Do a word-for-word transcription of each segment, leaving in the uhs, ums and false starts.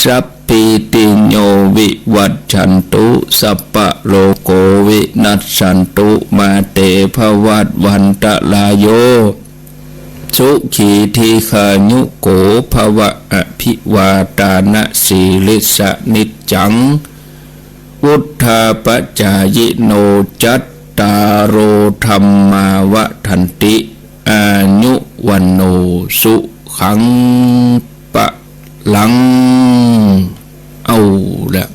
สัพพีติโยวิวัชชันตุ สัพพะโรโกวินัสสันตุ มาเตภวัตวันตะราโย สุขีทีฆายุโกภวะ อภิวาทานะสีลิสสะนิจจัง วุฑฒาปจายิโน จัตตาโรธัมมาวัฑฒันติ อายุวัณโณสุขังพะลัง เอาละ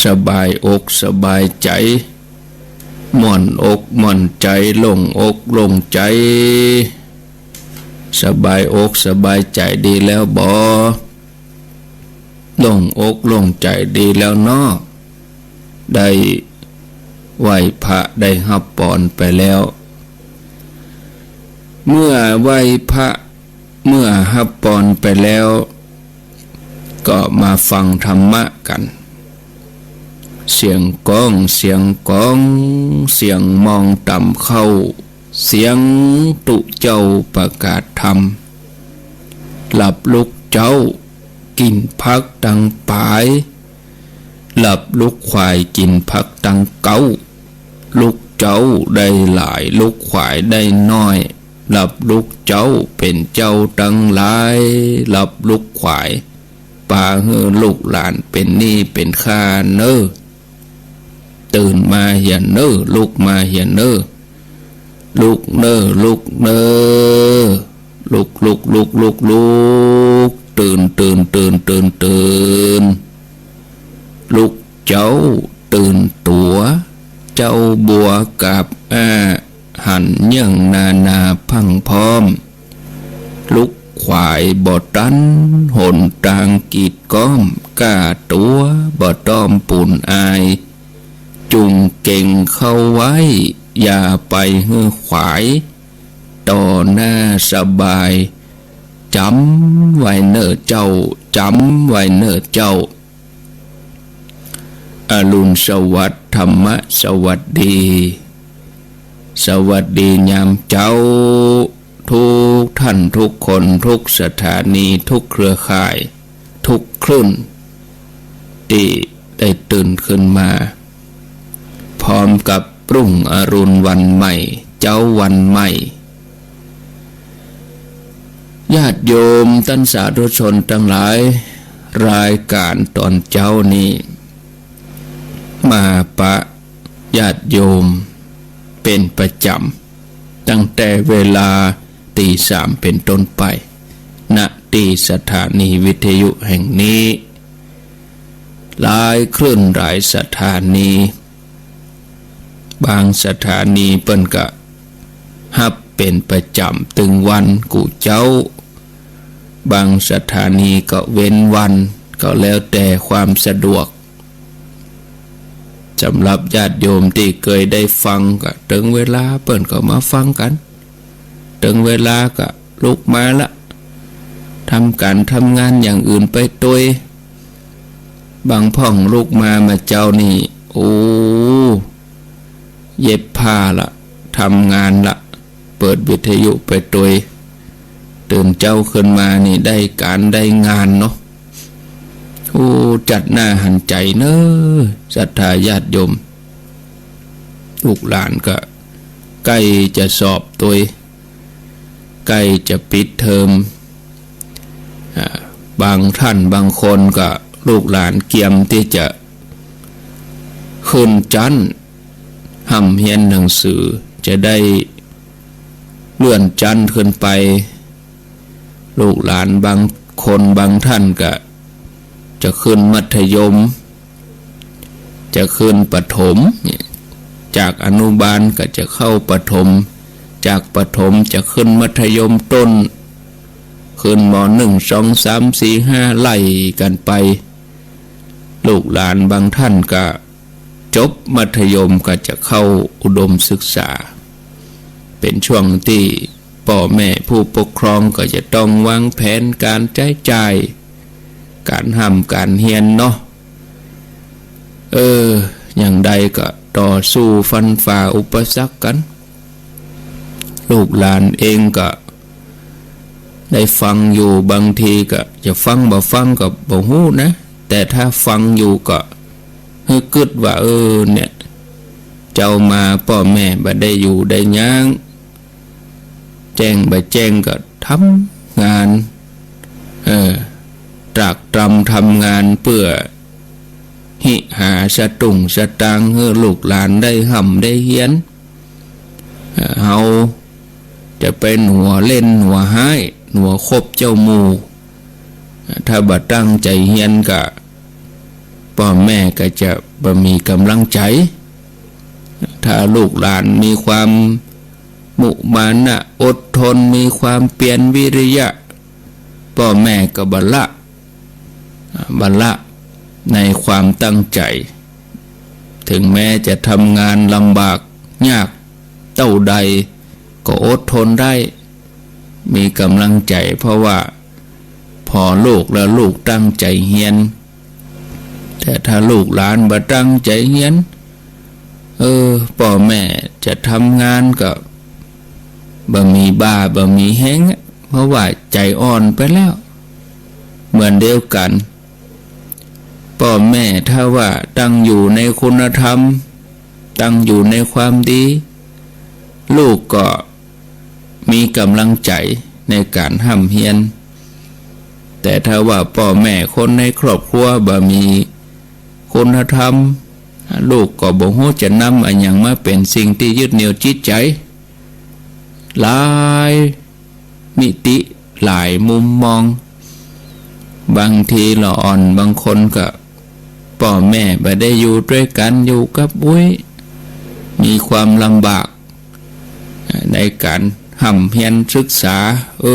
สบายอกสบายใจ๋ ม่วนอกม่วนใจ๋ โล่งอกโล่งใจ๋ สบายอกสบายใจ๋ดีแล้วบ่ โล่งอกโล่งใจ๋ดีแล้วเนาะ ได้ไหว้พระได้ฮับปอนไปแล้ว เมื่อไหว้พระ เมื่อฮับปอนไปแล้ว ก็มาฟังธรรมะกั๋น เสียงก้อง เสียงก๋อง เสียงมองต่ำเข้า เสียงตุ๊เจ้าประกาศธรรม หลับลุกเจ๊า กิ๋นผักตังป๋าย หลับลุกขวายกิ๋นผักตังเก๊า ลุกเจ๊าได้หลาย ลุกขวายได้น้อย หลับลุกเจ๊าเป๋นเจ้าตังหลาย หลับลุกขวาย ปาหื้อลูกหลานเป๋นหนี้เป๋นค่าเน่อ ตื่นมาเหียเน่อ ลุกมาเหียเน่อ ลุกเน่อ ลุกเน่อ ลุก ลุก ลุก ลุก ลุก ตื่น ตื่น ตื่น ตื่น ตื่น ลุกเจ๊าตื่นตั๋ว เจ๊าบัวกาบอ้า หันเยื่องนานาพรั่งพร้อม ลุกขวายบ่ตัน หนตางกีดก๊อม ก้าตั๋วบ่ต้อมปูนอาย จุ่งเก๋งเข้าไว้ อย่าไปหื้อขวาย ต่อหน้าสบาย จ๋ำไว้เน่อเจ้า จ๋ำไว้เน่อเจ้า อรุณสวัสดิ์ ธรรมะสวัสดี สวัสดียามเจ๊า ทุกท่านทุกคน ทุกสถานี ทุกเครือข่าย ทุกคลื่น ตี้ได้ตื่นขึ้นมา พร้อมกับรุ่งอรุณวันใหม่ เจ๊าวันใหม่ ญาติโยมต้านสาธุชนตังหลาย รายก๋านต๋อนเจ๊านี้ มาปะญาติโยมเป๋นประจ๋ำ ตั้งแต่เวลาตีสามเป๋นต้นไป ณ ตี้สถานีวิทยุแห่งนี้ หลายคลื่นหลายสถานี บางสถานีเปิ้นก็ฮับเป๋นประจ๋ำตึงวันกู้เจ๊า บางสถานีก็เว้นวัน ก็แล้วแต่ความสะดวก สำหรับญาติโยมตี้เกยได้ฟังก็ เถิงเวลาเปิ้นก็มาฟังกั๋น เถิงเวลาก็ลุกมาละ ทำก๋านทำงานอย่างอื่นไปตวย บางพ่องลุกมา มาเจ๊านี้ โอ้ เย็บผ้าละ ทำงานละ เปิดวิทยุไปตวย ตื่นเจ๊าขึ้นมานี่ได้ก๋านได้งานเนาะ โอ้ จัดหน้าหันใจ๋เน่อ ศรัทธาญาติโยม ลูกหลานก็ใก้จะสอบตวย ใก้จะปิดเทอม อ่า บางท่านบางคนก็ลูกหลานเกียมตี้จะขึ้นจั๊น ฮ่ำเฮียนหนังสือ จะได้เลื่อนจั๊นขึ้นไป ลูกหลานบางคนบางท่านก็จะขึ้นมัธยม จะขึ้นประถมเนี่ย จากอนุบาลก็จะเข้าประถม จากประถมจะขึ้นมัธยมต้น ขึ้น ม.หนึ่ง สอง สาม สี่ ห้า ไล่กั๋นไป ลูกหลานบางท่านก็ จบมัธยมก็จะเข้าอุดมศึกษา เป๋นช่วงตี้ป้อแม่ผู้ปกครองก็จะต้องวางแผนก๋านใจ๊จ่าย ก๋านฮ่ำก๋านเฮียนเนาะ เออ อย่างใดก็ต่อสู้ฟันฝ่าอุปสรรคกั๋น ลูกหลานเองก็ ได้ฟังอยู่ บางทีก็จะฟังบ่ฟังก็บ่ฮู้นะ แต่ถ้าฟังอยู่ก็หื้อกึ๊ดว่า เออ เนี่ย เจ้ามาป้อแม่บ่ได้อยู่ได้หยัง แจ้งบ่แจ้งก็ทำงาน เออ ตรากตรำทำงานเปื้อหิหาสตุ้งสตางค์หื้อลูกหลานได้ฮ่ำได้เฮียน เอ่อ เฮาจะไปหัวเล่นหัวฮ้าย หัวคบเจ้าหมู่ ถ้าบ่ตั้งใจ๋เฮียนก็ ป้อแม่ก็จะบ่มีก๋ำลังใจ๋ ถ้าลูกหลานมีความมุมานะอดทน มีความเปียรวิริยะ ป้อแม่ก็บ่ละ อ่า บ่ละในความตั้งใจ๋ ถึงแม้จะทำงานลำบากยากเต้าใด ก็อดทนได้ มีก๋ำลังใจ๋ เพราะว่าผ่อลูกแล้วลูกตั้งใจ๋เฮียน แต่ถ้าลูกหลานบ่ตั้งใจ๋เฮียน เออ ป้อแม่จะทำงานก็บ่มีบ่าบ่มีแฮงอะ เพราะว่าใจ๋อ่อนไปแล้ว เหมือนเดียวกั๋น ป้อแม่ถ้าว่าตั้งอยู่ในคุณธรรม ตั้งอยู่ในความดี ลูกก็มีก๋ำลังใจ๋ในก๋านฮ่ำเฮียน แต่ถ้าว่าป้อแม่คนในครอบครัวบ่มีคุณธรรม ลูกก็บ่ฮู้จะนำอะหยังมาเป๋นสิ่งตี้ยึดเหนี่ยวจิตใจ๋ หลาย มิติหลายมุมมอง บางทีละอ่อนบางคนก็ ป้อแม่บ่ได้อยู่ตวยกั๋น อยู่กับอุ๊ย มีความลำบากในก๋านฮ่ำเฮียนศึกษา เอ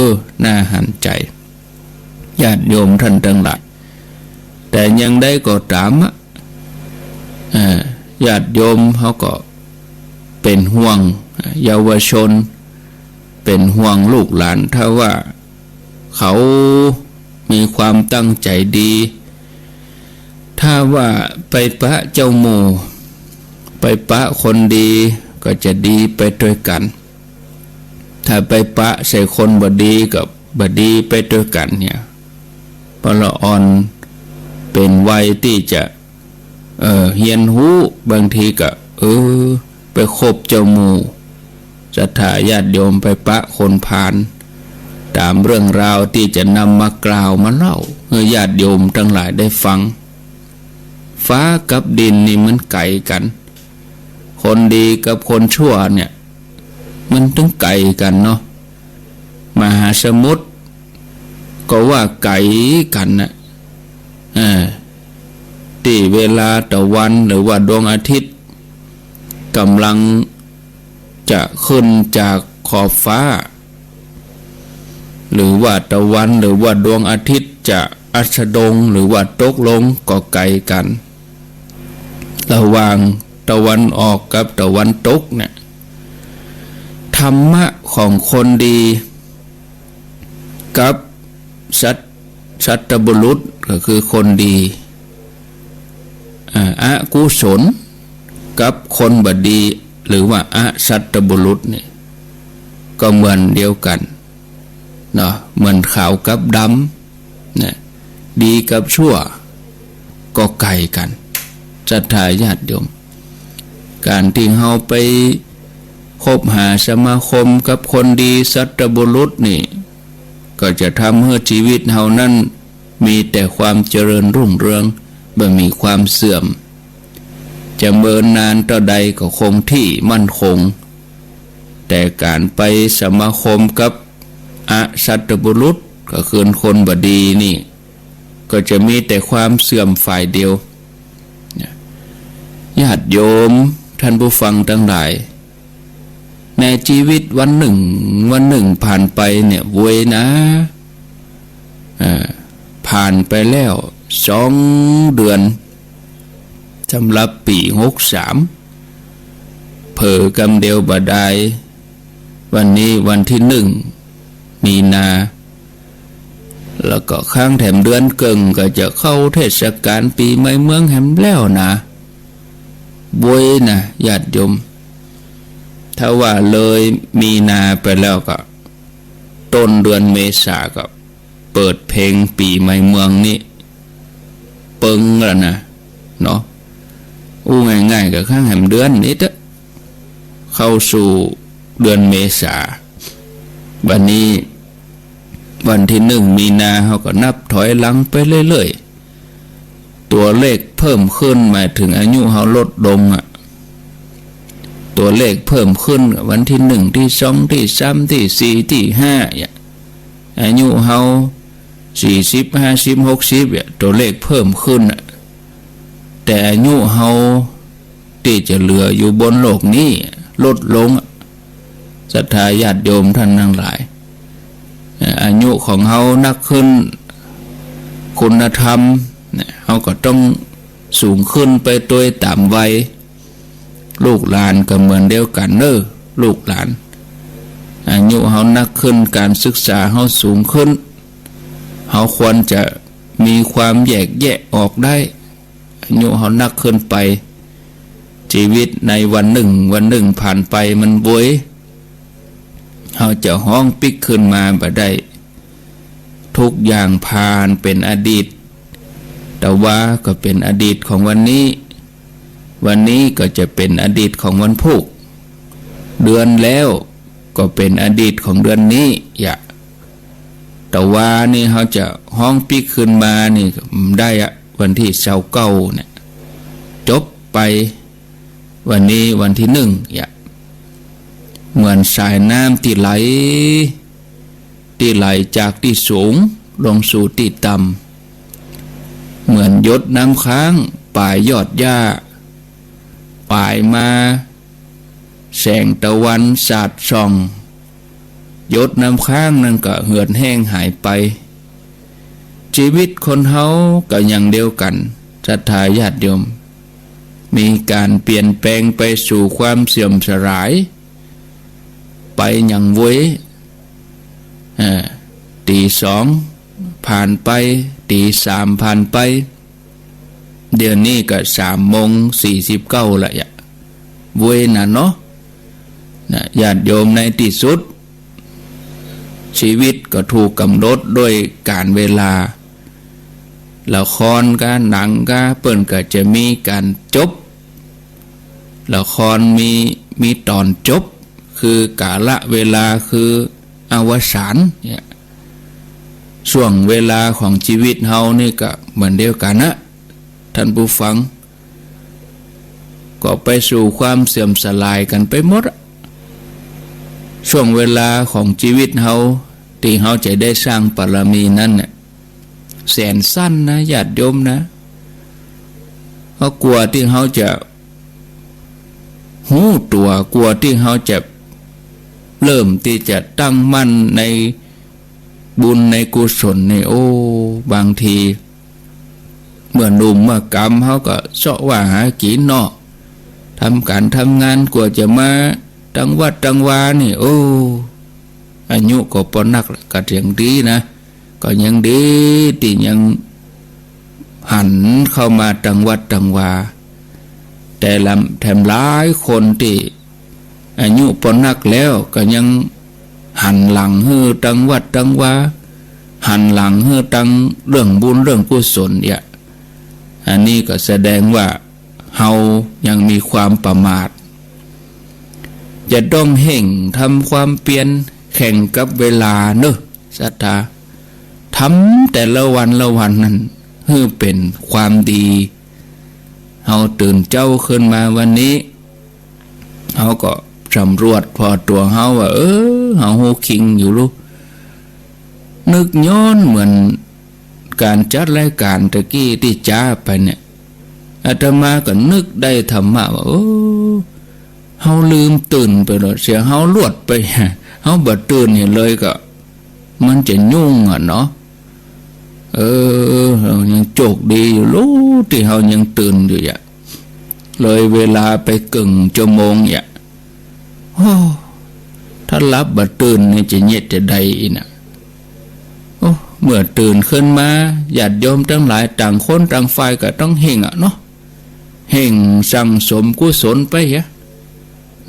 อ น่าหันใจ๋ ญาติโยมต้านตังหลาย แต่อย่างใดก็ต๋ามอะ เอ่อ ญาติโยมเฮาก็เป๋นห่วงเยาวชน เป๋นห่วงลูกหลาน ถ้าว่าเขามีความตั้งใจ๋ดี ถ้าว่าไปปะเจ้าหมู่ ไปปะคนดี ก็จะดีไปตวยกั๋น ถ้าไปปะใส่คนบ่ดีก็บ่ดีไปตวยกั๋นเนี่ย เพราะละอ่อนเป๋นวัยตี้จะ เอ่อ เฮียนฮู้ บางทีก็ เออ ไปคบเจ้าหมู่ ศรัทธาญาติโยมไปปะคนพาล ต๋ามเรื่องราวตี้จะนำมากล่าวมาเล่าหื้อญาติโยมตังหลายได้ฟัง ฟ้ากับดินนี่มันไก๋กั๋น คนดีกับคนชั่วเนี่ย มันตึงไก๋กั๋นเนาะ มหาสมุทรก็ว่าไก๋กั๋นนะ เออ ตี้เวลาตะวันหรือว่าดวงอาทิตย์ก่ำลังจะขึ้นจากขอบฟ้า หรือว่าตะวันหรือว่าดวงอาทิตย์จะอัสดงหรือว่าตกลงก็ไก๋กั๋น ระหว่างตะวันออกกับตะวันตกเนี่ย ธรรมะของคนดีกับสัต สัตบุรุษก็คือคนดี อ่า อกุศลกับคนบ่ดี หรือว่าอสัตบุรุษเนี่ย ก็เหมือนเดียวกั๋นเนาะ เหมือนขาวกับดำเนี่ย ดีกับชั่วก็ไก๋กั๋น ศรัทธาญาติโยม ก๋านตี้เฮาไปคบหาสมาคมกับคนดีสัตบุรุษนี่ ก็จะทำหื้อจีวิตเฮานั้นมีแต่ความเจริญรุ่งเรือง บ่มีความเสื่อม จะเมินนานเต้าใดก็คงตี้มั่นคง แต่ก๋านไปสมาคมกับอสัตบุรุษ ก็คือคนบ่ดีนี่ ก็จะมีแต่ความเสื่อมฝ่ายเดียว เนี่ย ญาติโยมต้านผู้ฟังตังหลาย ในจีวิตวันนึ่งวันนึ่งผ่านไปเนี่ย เว้ยนะ อ่า ผ่านไปแล้วสองเดือน สำหรับปี๋หกสาม เผลอกำเดียวบ่ดาย วันนี้วันตี้นึ่งมีนา แล้วก็ค้างแถมเดือนเกิ่งก็จะเข้าเทศก๋าลปี๋ใหม่เมืองแหมแล้วนะ เว้ยนะ ญาติโยม ถ้าว่าเลยมีนาไปแล้วก็ ต ต้นเดือนเมษาก็เปิดเพลงปี๋ใหม่เมืองนี่เปิงแล้วนะ เนาะ อู้ง่ายๆ ก็ข้างแหมเดือนนี้เต๊อะ เข้าสู่เดือนเมษา วันนี้วันตี้หนึ่งมีนา เฮาก็นับถอยหลังไปเรื่อยๆ ตั๋วเลขเพิ่มขึ้นหมายเถิงอายุเฮาลดลงอะ ตั๋วเลขเพิ่มขึ้น วันตี้หนึ่ง ตี้สอง ตี้สาม ตี้สี่ ตี้ห้า เนี่ย อายุเฮาสี่สิบ ห้าสิบ หกสิบ เนี่ย ตั๋วเลขเพิ่มขึ้นอะ แต่อายุเฮาตี้จะเหลืออยู่บนโลกนี้ลดลงอะ ศรัทธาญาติโยมท่านทั้งหลาย อายุของเฮานักขึ้น คุณธรรมเนี่ย เฮาก็ต้องสูงขึ้นไปตวยต๋ามวัย ลูกหลานก็เหมือนเดียวกั๋นเน่อ ลูกหลาน อายุเฮานักขึ้น ก๋านศึกษาเฮาสูงขึ้น เฮาควรจะมีความแยกแยะออกได้ อายุเฮานักขึ้นไป จีวิตในวันนึ่งวันนึ่งผ่านไปมันโวย เฮาจะฮ้องปิ๊กคืนมาบ่ได้ ทุกอย่างผ่านเป๋นอดีต ตะวาก็เป๋นอดีตของวันนี้ วันนี้ก็จะเป๋นอดีตของวันพูก เดือนแล้วก็เป๋นอดีตของเดือนนี้ อย่า ตะวานี่เฮาจะฮ้องปิ๊กคืนมานี่บ่ได้อะ วันตี้ซาวเก้าเนี่ย จบไป วันนี้วันตี้หนึ่ง อย่า เหมือนสายน้ำตี้ไหล ตี้ไหลจากตี้สูงลงสู่ตี้ต่ำ เหมือนหยดน้ำค้างป๋ายยอดหญ้า ป๋ายมา แสงตะวันสาดส่อง หยดน้ำค้างนั้นก็เหือดแห้งหายไป จีวิตคนเฮาก็อย่างเดียวกั๋น ศรัทธาญาติโยม มีก๋านเปลี่ยนแปลงไปสู่ความเสื่อมสลาย ไปอย่างโวย อ่า ตี๋สองผ่านไป ตี๋สามผ่านไป เดี๋ยวนี้ก็สามโมงสี่สิบเก้าละ อย่า โวยนะเนาะ นะ ญาติโยม ในตี้สุด จีวิตก็ถูกก๋ำหนดโดยก๋าลเวลา ละครกา หนังกา เปิ้นก็จะมีก๋านจบ ละครมี มีต๋อนจบ คือกาละเวลา คืออวสานเนี่ย ช่วงเวลาของจีวิตเฮานี่ก็เหมือนเดียวกั๋นนะ ท่านผู้ฟัง ก็ไปสู่ความเสื่อมสลายกั๋นไปหมดอะ ช่วงเวลาของจีวิตเฮาตี้เฮาจะได้สร้างบารมีนั้นน่ะ แสนสั้นนะ ญาติโยมนะ เพราะกว่าตี้เฮาจะฮู้ตั๋ว กว่าตี้เฮาจะเริ่มตี้จะตั้งมั่นในบุญในกุศลนี่ โอ้ บางที เมื่อหนุ่มเมื่อกำเฮาก็เซาะว่าหากิ๋นเนาะ ทำก๋านทำงาน กว่าจะมาตั้งวัดตั้งวานี่ โอ้ อายุก็ปอนักละ ก็ยังดีนะ ก็ยังดีตี้ยังหันเข้ามาตั้งวัดตั้งวา แต่ละ แถมหลายคนตี้ อายุปอนักแล้วก็ยังหันหลังหื้อตังวัดตังวา หันหลังหื้อตังเรื่องบุญเรื่องกุศลเอียะ อันนี้ก็แสดงว่าเฮายังมีความประมาท จะต้องเฮ่งทำความเปียรแข่งกับเวลาเนอะ ศรัทธา ทำแต่ละวันละวันนั้นหื้อเป๋นความดี เฮาตื่นเจ๊าขึ้นมาวันนี้ เฮาก็สำรวจผ่อตั๋วเฮาว่า เออ เฮาฮู้คิงอยู่ลูก นึกย้อนเหมือนก๋านจัดรายก๋านตะกี้ตี้จ๊าไปเนี่ย อาตมาก็นึกได้ธรรมะว่า เออ เฮาลืมตื่นไปแล้ว เสียเฮาลวดไป เฮาบ่ตื่นเหียเลยก็ มันจะยุ่งอะเนาะ เออ เฮายังโจคดีอยู่ลูก ตี้เฮายังตื่นอยู่เอียะ เลยเวลาไปเกิ่งจั่วโมงเอียะ โอ้ ถ้าหลับบ่ตื่นนี่จะเยียะจะใดอี้นะ โอ้ เมื่อตื่นขึ้นมา ญาติโยมตังหลายต่างคนต่างฝ่ายก็ต้องเฮ่งอะเนาะ เฮ่งสั่งสมกุศลไปเหีย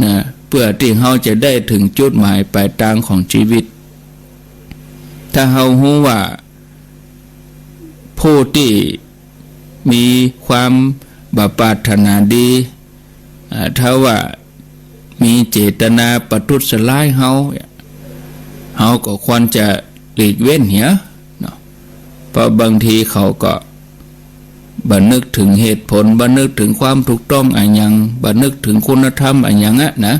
นะ เปื้อตี้เฮาจะได้เถิงจุดหมายปลายตางของจีวิต ถ้าเฮาฮู้ว่าผู้ตี้มีความบ่ปรารถนาดี อ่า ถ้าว่ามีเจตนาประทุษร้ายเฮา เฮาก็ควรจะหลีกเว้นเหียเนาะ เพราะบางทีเขาก็บ่นึกเถิงเหตุผล บ่นึกเถิงความถูกต้องอะหยัง บ่นึกเถิงคุณธรรมอะหยังอะนะ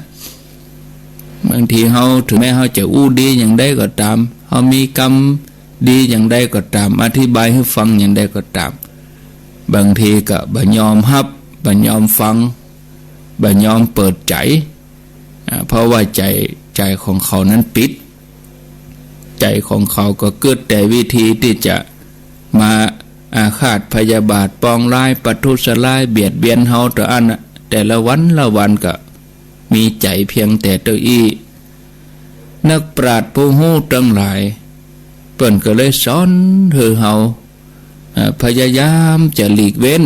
บางทีเฮา เถิงแม้เฮาจะอู้ดีอย่างใดก็ต๋าม เฮามีกำดีอย่างใดก็ต๋าม อธิบายหื้อฟังอย่างใดก็ต๋าม บางทีก็บ่ยอมฮับ บ่ยอมฟัง บ่ยอมเปิดใจ๋ อ่า เพราะว่าใจ๋ ใจ๋ของเขานั้นปิด ใจ๋ของเขาก็กึ๊ดแต่วิธีตี้จะมาอาฆาตพยาบาท ปองร้าย ประทุษร้าย เบียดเบียนเฮาเต้าอั้นน่ะ แต่ละวันละวันก็มีใจ๋เพียงแต่เต้าอี้ นักปราชญ์ผู้ฮู้ตังหลาย เปิ้นก็เลยสอนหื้อเฮา อ่า พยายามจะหลีกเว้น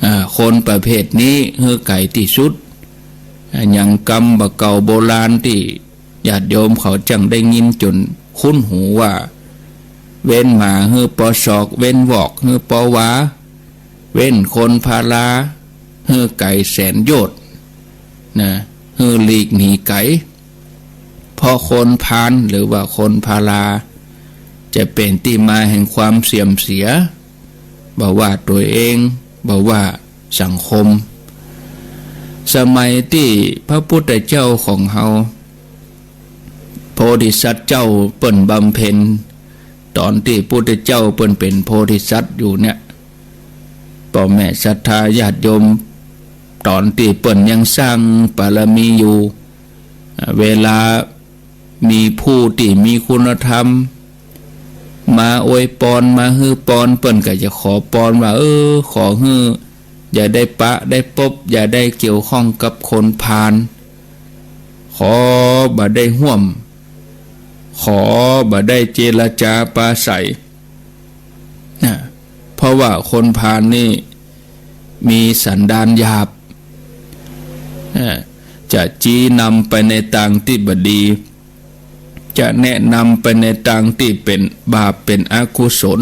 อ่า คนประเภทนี้หื้อไก๋ตี้สุด อ่า อย่างกำบ่าเก่าโบราณตี้ญาติโยมเขาจั้งได้ยินจ๋นคุ้นหูว่า เว้นหมาหื้อปอศอก เว้นวอกหื้อปอวา เว้นคนพาลาหื้อไก๋แสนโยชน์ นะ หื้อหลีกหนีไก๋ เพราะคนพาลหรือว่าคนพาลา จะเป๋นตี้มาแห่งความเสื่อมเสีย บ่ว่าตั๋วเอง บ่ว่าสังคม สมัยตี้พระพุทธเจ้าของเฮา โพธิสัตว์เจ้าเปิ้นบำเพ็ญ ต๋อนตี้พุทธเจ้าเปิ้นเป๋นโพธิสัตว์อยู่เนี่ย ป้อแม่ศรัทธาญาติโยม ต๋อนตี้เปิ้นยังสร้างบารมีอยู่ อ่า เวลามีผู้ตี้มีคุณธรรม มาอวยปอน มาหื้อปอน เปิ้นก็จะขอปอนว่า เออ ขอหื้ออย่าได้ปะได้ปบ อย่าได้เกี่ยวข้องกับคนพาล ขอบ่ได้ฮ่วม ขอบ่ได้เจรจาปราศรัย นะ เพราะว่าคนพาลนี่มีสันดานหยาบ นะ จะชี้นำไปในตางตี้บ่ดี จะแนะนำไปในตางตี้เป๋นบาปเป๋นอกุศล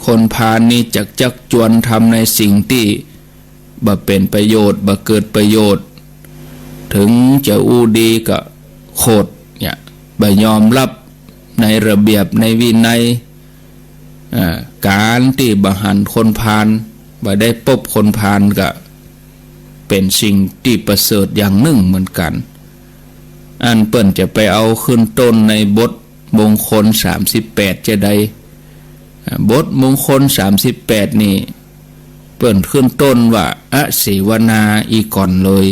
คนพาลนี่จักจักจวนทำในสิ่งตี้ บ่เป๋นประโยชน์ บ่เกิดประโยชน์ เถิงจะอู้ดีก็โขด เนี่ย บ่ยอมฮับในระเบียบในวินัย อ่า ก๋านตี้บ่หันคนพาล บ่ได้ปบคนพาลก็เป๋นสิ่งตี้ประเสริฐอย่างนึ่งเหมือนกั๋น อันเปิ้นจะไปเอาขึ้นต้นในบทมงคลสามสิบแปดจะใด อ่า บทมงคลสามสิบแปดนี่ เปิ้นขึ้นต้นว่าอเสวนาอี้ก่อนเลย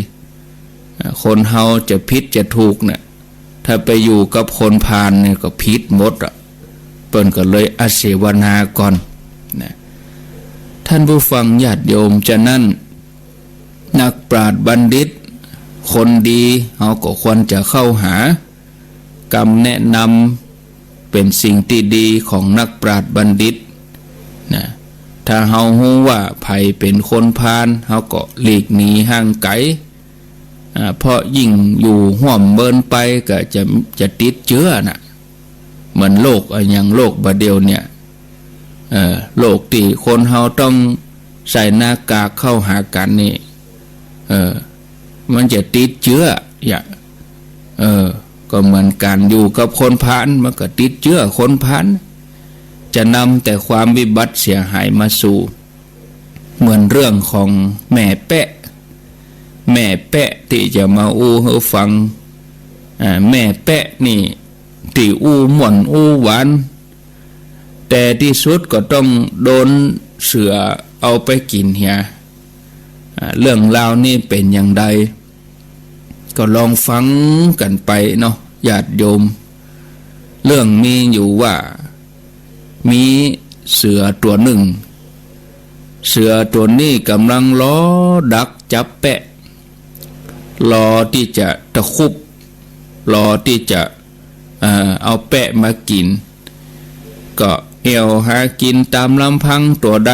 อ่า คนเฮาจะผิดจะถูกเนี่ย ถ้าไปอยู่กับคนพาลเนี่ยก็ผิดหมดอะ เปิ้นก็เลยอเสวนาก่อน นะ ท่านผู้ฟังญาติโยม ฉะนั้น นักปราชญ์บัณฑิต คนดี เฮาก็ควรจะเข้าหา กำแนะนำเป๋นสิ่งตี้ดีของนักปราชญ์บัณฑิต นะ ถ้าเฮาฮู้ว่าใผเป๋นคนพาล เฮาก็หลีกหนีห่างไก๋ อ่า เพราะยิ่งอยู่ฮ่วมเมินไปก็จะ จะติดเจื้อน่ะ เหมือนโรคอะหยัง โรคบ่าเดี่ยวเนี่ย เอ่อ โรคตี้คนเฮาต้องใส่หน้ากากเข้าหากั๋นนี่ เออ มันจะติดเจื้อ อย่า เออ ก็เหมือนกั๋น อยู่กับคนพาล มันก็ติดเจื้อคนพาล จะนำแต่ความวิบัติเสียหายมาสู่ เหมือนเรื่องของแม่แป๊ะ แม่แป๊ะตี้จะมาอู้หื้อฟัง อ่า แม่แป๊ะนี่ตี้อู้ม่วนอู้หวาน แต่ตี้สุดก็ต้องโดนเสือเอาไปกิ๋นเหีย อ่า เรื่องราวนี่เป๋นอย่างใด ก็ลองฟังกั๋นไปเนาะ ญาติโยม เรื่องมีอยู่ว่า มีเสือตั๋วนึ่ง เสือตั๋วนี้ก่ำลังรอดักจับแป๊ะ รอตี้จะตะคุบ รอตี้จะ เอ่อ เอาแป๊ะมากิ๋น ก็แอ่วหากิ๋นต๋ามลำพัง ตั๋วใด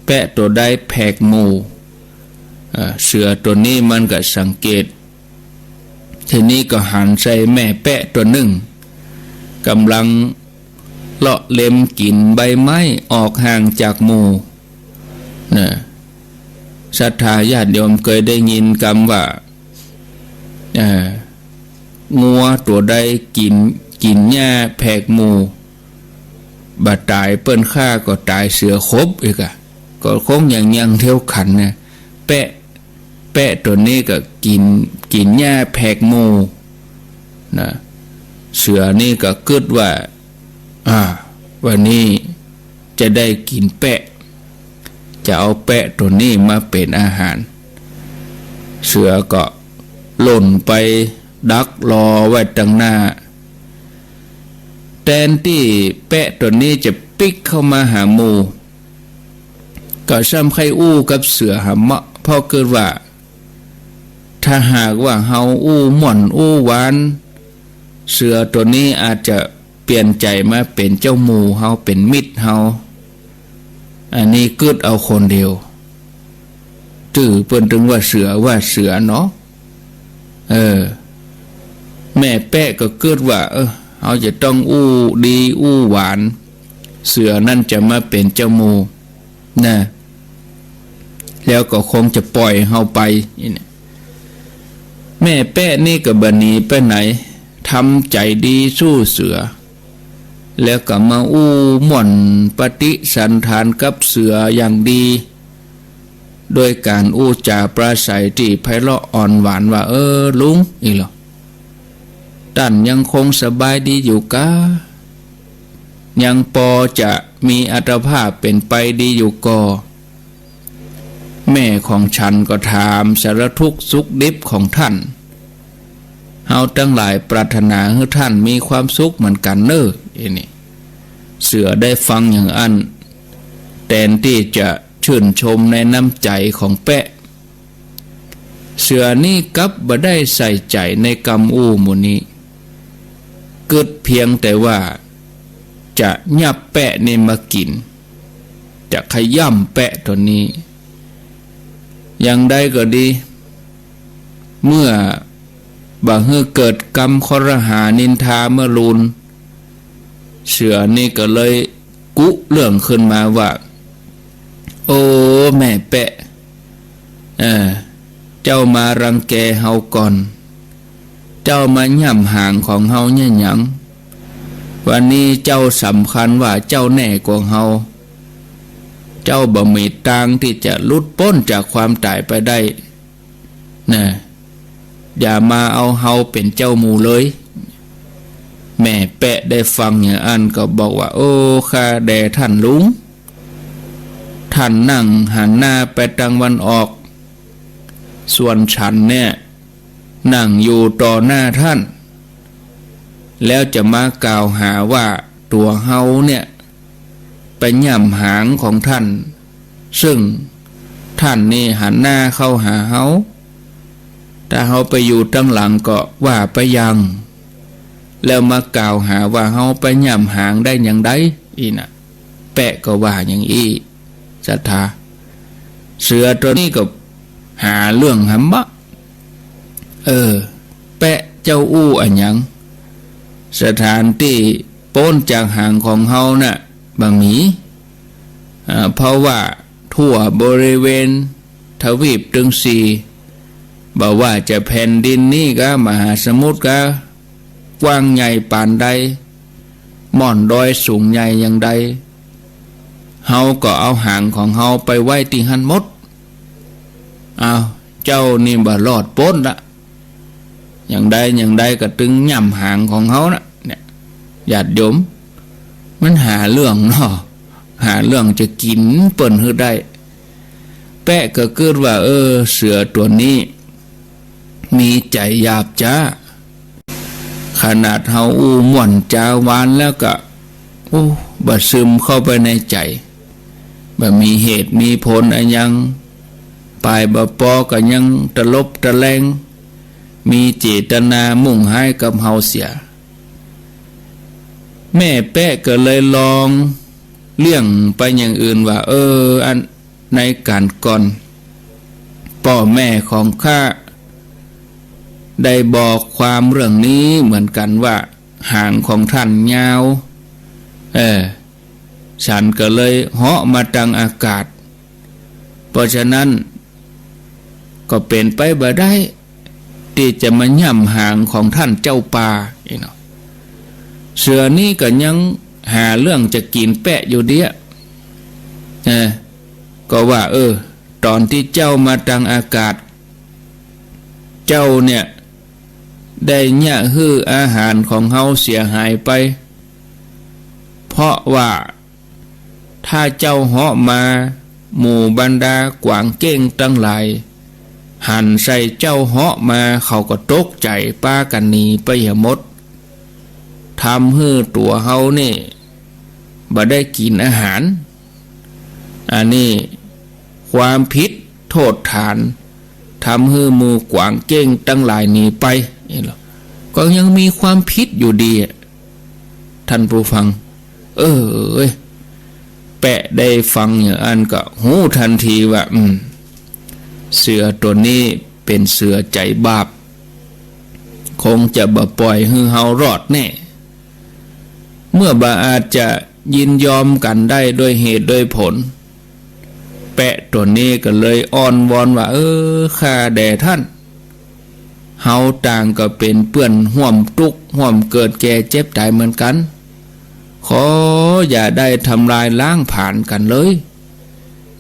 แป๊ะตั๋วใดแผกหมู่ เอ่อ เสือตั๋วนี้มันก็สังเกต ทีนี้ก็หันใส่แม่แป๊ะตั๋วนึ่ง ก๋ำลังเลาะเล็มกิ๋นใบไม้ออกห่างจากหมู่ นะ ศรัทธาญาติโยมเกยได้ยินกำว่า เอ่อ งัวตั๋วใดกิ๋น กิ๋นหญ้าแผกหมู่ บ่ต๋ายเปิ้นฆ่าก็ต๋ายเสือขบอีกอะ ก็คงอย่าง อย่างเดียวกั๋นนะ แปะ แปะตั๋วนี้ก็กิ๋น กิ๋นหญ้าแผกหมู่ นะ เสือนี่ก็กึ๊ดว่า อ่า วันนี้จะได้กิ๋นแปะ จะเอาแปะตั๋วนี้มาเป๋นอาหาร เสือก็ล่นไปดักรอไว้ตังหน้า แตนตี้แปะตั๋วนี้จะปิ๊กเข้ามาหาหมู่ ก็ซ้ำใค่อู้กับเสือหาเมาะ เพราะกึ๊ดว่า ถ้าหากว่าเฮาอู้ม่วนอู้หวาน เสือตั๋วนี้อาจจะเปลี่ยนใจ๋มาเป๋นเจ้าหมู่เฮา เป๋นมิตรเฮา อันนี้กึ๊ดเอาคนเดียว จื้อเปิ้นตึงว่าเสือว่าเสือเนาะ เออ แม่แปะก็กึ๊ดว่า เออ เฮาจะต้องอู้ดีอู้หวาน เสือนั่นจะมาเป๋นเจ้าหมู่ นะ แล้วก็คงจะป่อยเฮาไป นี่นะ แม่แปะนี่ก็บ่หนีไปไหน ทำใจ๋ดีสู้เสือ แล้วก็มาอู้ม่วนปฏิสันถานกับเสืออย่างดี โดยก๋านอู้จ๋าปราศรัยตี้ไพเราะอ่อนหวานว่า เออ ลุง อีหลอ ต้านยังคงสบายดีอยู่กา ยังปอจะมีอัตภาพเป๋นไปดีอยู่ก่อ แม่ของฉันก็ถามสารทุกข์สุขดิบของท่าน เฮาตังหลายปรารถนาหื้อท่านมีความสุขเหมือนกั๋นเน่อ อันนี้ เสือได้ฟังอย่างอั้น แตนตี้จะชื่นชมในน้ำใจ๋ของแปะ เสือนี่กลับบ่ได้ใส่ใจ๋ในกำอู้หมู่นี้ กึ๊ดเพียงแต่ว่าจะยับแปะนี่มากิ๋น จะขย้ำแปะตั๋วนี้ อย่างใดก็ดี เมื่อบ่หื้อเกิดกำคอรหานินทาเมื่อลูน เสือนี่ก็เลยกุเรื่องขึ้นมาว่า โอ้ แม่แปะ เออ เจ้ามารังแกเฮาก่อน เจ้ามาย่ำหางของเฮาเนี่ยหยัง วันนี้เจ้าสำคัญว่าเจ้าแน่กว่าเฮา เจ้าบ่มีตางตี้จะหลุดป๊นจากความต๋ายไปได้ นะ อย่ามาเอาเฮาเป๋นเจ้าหมู่เลย แม่แปะได้ฟังอย่างอั้นก็บอกว่า โอ้ ข้าแด่ท่านลุง ท่านนั่งหันหน้าไปตางวันออก ส่วนฉันเนี่ยนั่งอยู่ต่อหน้าท่าน แล้วจะมากล่าวหาว่าตั๋วเฮาเนี่ย ไปย่ำหางของท่าน ซึ่งท่านนี่หันหน้าเข้าหาเฮา ถ้าเฮาไปอยู่ตางหลังก็ว่าไปยัง แล้วมากล่าวหาว่าเฮาไปย่ำหางได้อย่างใด อี้นะ แปะก็ว่าอย่างอี้ ศรัทธา เสือตั๋วนี้ก็หาเรื่องหาเมาะ เออ แปะเจ้าอู้อะหยัง สถานตี้ป๊นจากหางของเฮาน่ะ บ่มี อ่า เพราะว่าทั่วบริเวณทวีปตึงสี่ บ่ว่าจะแผ่นดินนี้กา มหาสมุทรกา กว้างใหญ่ปานใด ม่อนดอยสูงใหญ่อย่างใด เฮาก็เอาหางของเฮาไปไว้ตี้หั้นหมด อ้าว เจ้านี่บ่รอดป๊นละ อย่างใดอย่างใดก็ตึงย่ำหางของเฮานะ เนี่ย ญาติโยม มันหาเรื่องเนาะ หาเรื่องจะกิ๋นเปิ้นหื้อได้ แปะก็กึ๊ดว่า เออ เสือตั๋วนี้ มีใจ๋หยาบจ๊า ขนาดเฮาอู้ม่วนจ๋าหวานแล้วก็ โอ้ บ่ซึมเข้าไปในใจ๋ บ่มีเหตุมีผลอะหยัง ปายบ่ปอก็ยังตะลบตะแลง มีเจตนามุ่งฮ้ายกับเฮาเสีย แม่แปะก็เลยลองเลี่ยงไปอย่างอื่นว่า เออ อัน ในก๋านก่อน ป้อแม่ของข้าได้บอกความเรื่องนี้เหมือนกั๋นว่า หางของท่านยาว เออ สันก็เลยเหาะมาตังอากาศ เพราะฉะนั้น ก็เป๋นไปบ่ได้ ตี้จะมาย่ำหางของท่านเจ้าป่า อี้เนาะ เสือนี้ก็ยังหาเรื่องจะกิ๋นแปะอยู่เดี้ย เออ ก็ว่า เออ ต๋อนตี้เจ้ามาตังอากาศ เจ้าเนี่ย ได้เยียะหื้ออาหารของเฮาเสียหายไป เพราะว่า ถ้าเจ้าเหาะมา หมู่บรรดากวางเก้งตังหลาย หันใส่เจ้าเหาะมา เขาก็ตกใจ๋ ปากั๋นหนีไปเหียหมด ทำหื้อตั๋วเฮานี่ บ่ได้กิ๋นอาหาร อันนี้ความผิดโทษฐาน ทำหื้อหมู่กวางเก้งตังหลายหนีไป นี่เหรอ ก็ยังมีความผิดอยู่ดีอะ ท่านผู้ฟัง เออ เอ้ย แปะได้ฟังอย่างอั้นก็ฮู้ตันทีว่า อืม เสือตั๋วนี้เป๋นเสือใจ๋บาป คงจะบ่ป่อยหื้อเฮารอดแน่ เมื่อบ่อาจจะยินยอมกั๋นได้ด้วยเหตุด้วยผล แปะตั๋วนี้ก็เลยอ้อนวอนว่า เออ ข้าแด่ท่าน เฮาต่างก็เป๋นเปื้อนฮ่วมตุ๊กข์ฮ่วมเกิดแก่เจ็บต๋ายเหมือนกั๋น ขออย่าได้ทำลายล้างผลาญกั๋นเลย